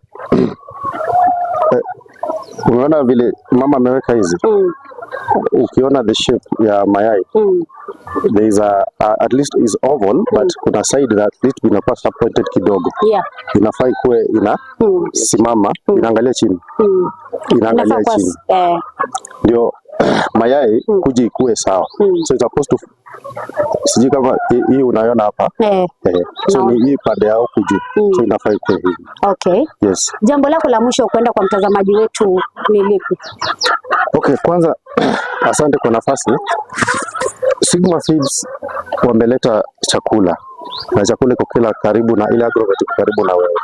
Umeona vile mama ameweka hizi? Ukiona the shape ya mayai there is a at least is oval but kuna side that at least inakuwa pointed kidogo. Inafaa ikuwe ina simama, inaangalia chini. Inaangalia Inafaa kuwa chini. Ndio mayai kuja ikue sawa. So it's supposed to, sijui kama hii unaiona hapa. So ni hii pande ya huku juu. So inafaa ikuwe hivi. Yes. Jambo lako la mwisho kwenda kwa mtazamaji wetu ni lipi? Okay, kwanza asante kwa nafasi. Sigma Feeds wameleta chakula na chakula iko kila karibu na ile agrovet iko karibu na wewe.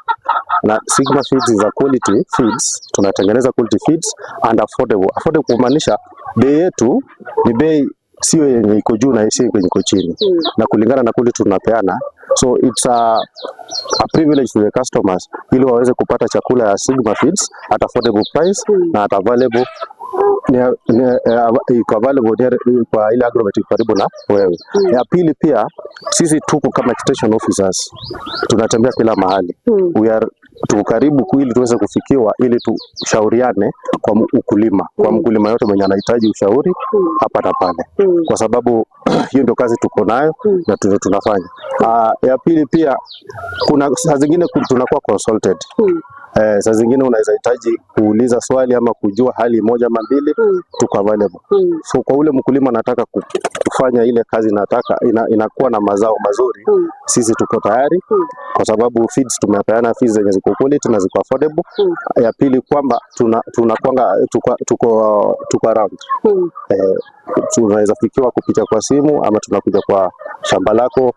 Na Sigma Feeds is a quality feeds, tunatengeneza quality feeds and affordable. Affordable kumaanisha bei yetu ni bei sio yenye iko juu na sio yenye iko chini. Na kulingana na quality tunapeana. So it's a privilege to the customers ili waweze kupata chakula ya Sigma Feeds at affordable price na at available iko available near, kwa ile agrovet iko karibu na wewe. Ya pili pia sisi tuko kama extension officers tunatembea kila mahali. We are tuko karibu ili tuweze kufikiwa ili tushauriane kwa ukulima, kwa mkulima yote mwenye anahitaji ushauri hapa na pale. Kwa sababu hiyo ndio kazi tuko nayo na tunafanya. Ya pili pia kuna saa zingine tunakuwa consulted. Saa zingine unaweza hitaji kuuliza swali ama kujua hali moja ama mbili, tuko available. So kwa ule mkulima anataka kufanya ile kazi nataka inakuwa na mazao mazuri, sisi tuko tayari kwa sababu feeds tumepeana feeds zenye ziko quality na ziko affordable. Ya pili kwamba tunakuanga tuko around. Tunaweza fikiwa kupitia kwa simu ama tunakuja kwa shamba lako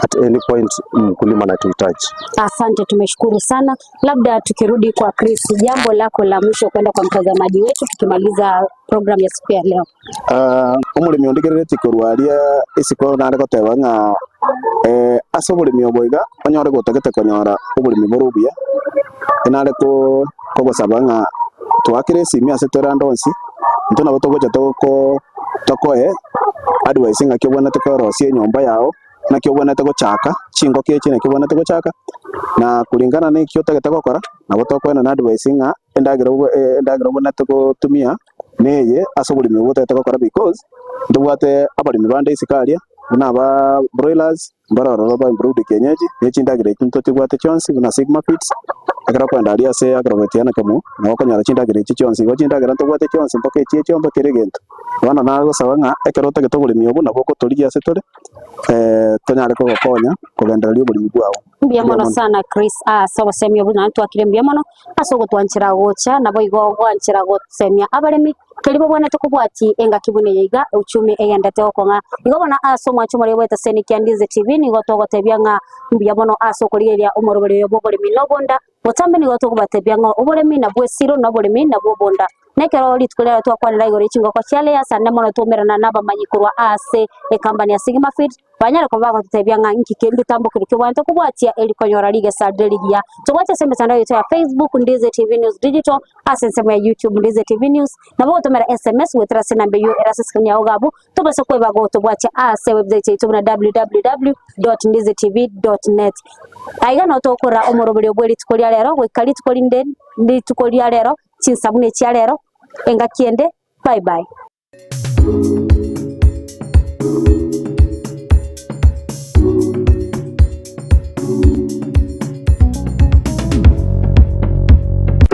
at any point mkulima anatuhitaji. Asante, tumeshukuru sana. Labda tukirudi kwa Chris, jambo lako la mwisho kwenda kwa mtazamaji wetu tukimaliza program ya siku ya leo. Omurimi ondigereretie korwaria isiko nare goteba ng'a ase oboremi obo iga onyore gotagete konyora oboremi bore obuya enare kogosaba ng'a twakire esimi ase torande onsi intwe nabo togocha tokoe advice ng'aki obwenerete korosia enyomba yao naki obwenerete gochaka chingoko echi naki obwenerete gochaka na kulingana na ekio otagete gokora nabo tokoenana advice ng'a endagera endagera obwenerete gotumia neye ase oboremi obo otagete gokora because ntobwate abaremi bande isiko aria buna aba broilers mbarororo ba improved kienyeji na chindagera echi ntotibwate chionsi buna Sigma Feeds ekero okoenda aria ase agrovet ya Nakemu nabo okonyora chindagera echi chionsi igo chindagera ntobwate chionsi mpaka echi echiombe kera egento. Bono nagosaba ng'a ekero otagete oboremi obo nabo ogotorigia ase tore tonyare kogokonya kogendereria oboremi bwao. Mbuya mono sana Chris, ase obosemia obwo naende twakire mbuya mono ase ogotwanchera gocha nabo igo gwanchera gosemia abaremi keri babwenerete kobwati engaki buna eye iga uchumi egendete gokong'a. Igo bono ase omwancho omorero bwa Eteseni kia Ndizi TV nigo togotebia ng'a mbuya mono ase okorigereria omoroberi oyo bwa oboremi na obonda. Botambe nigo togobatebia ng'a oboremi nabwo esiro na oboremi nabwo obonda. Nekero rituko riarero twakwanera igoro ye chingoko chia layers ande mono twaumerana nabamanyi korwa ase ecompany ya Sigma Feed banyare koba bagototebia ng'a nki kende etambokero kiobwanete kobwatia eri konyora rigesa rire rigiya. Tobwate ase emetandao yaito ya Facebook Ndize TV News Digital ase ensemo ya YouTube Ndize TV News nabo ogotomera SMS goetera ase enamba eyio ere ase escreen yao iga abwo tobase kweba gotobwatia ase website yaito buna www.ndizetv.net. Aiga noo togokorera omoroberio bwe rituko ria rero goika rituko rinde rituko ria rero chinsa buna echia rero engaki ende bye bye.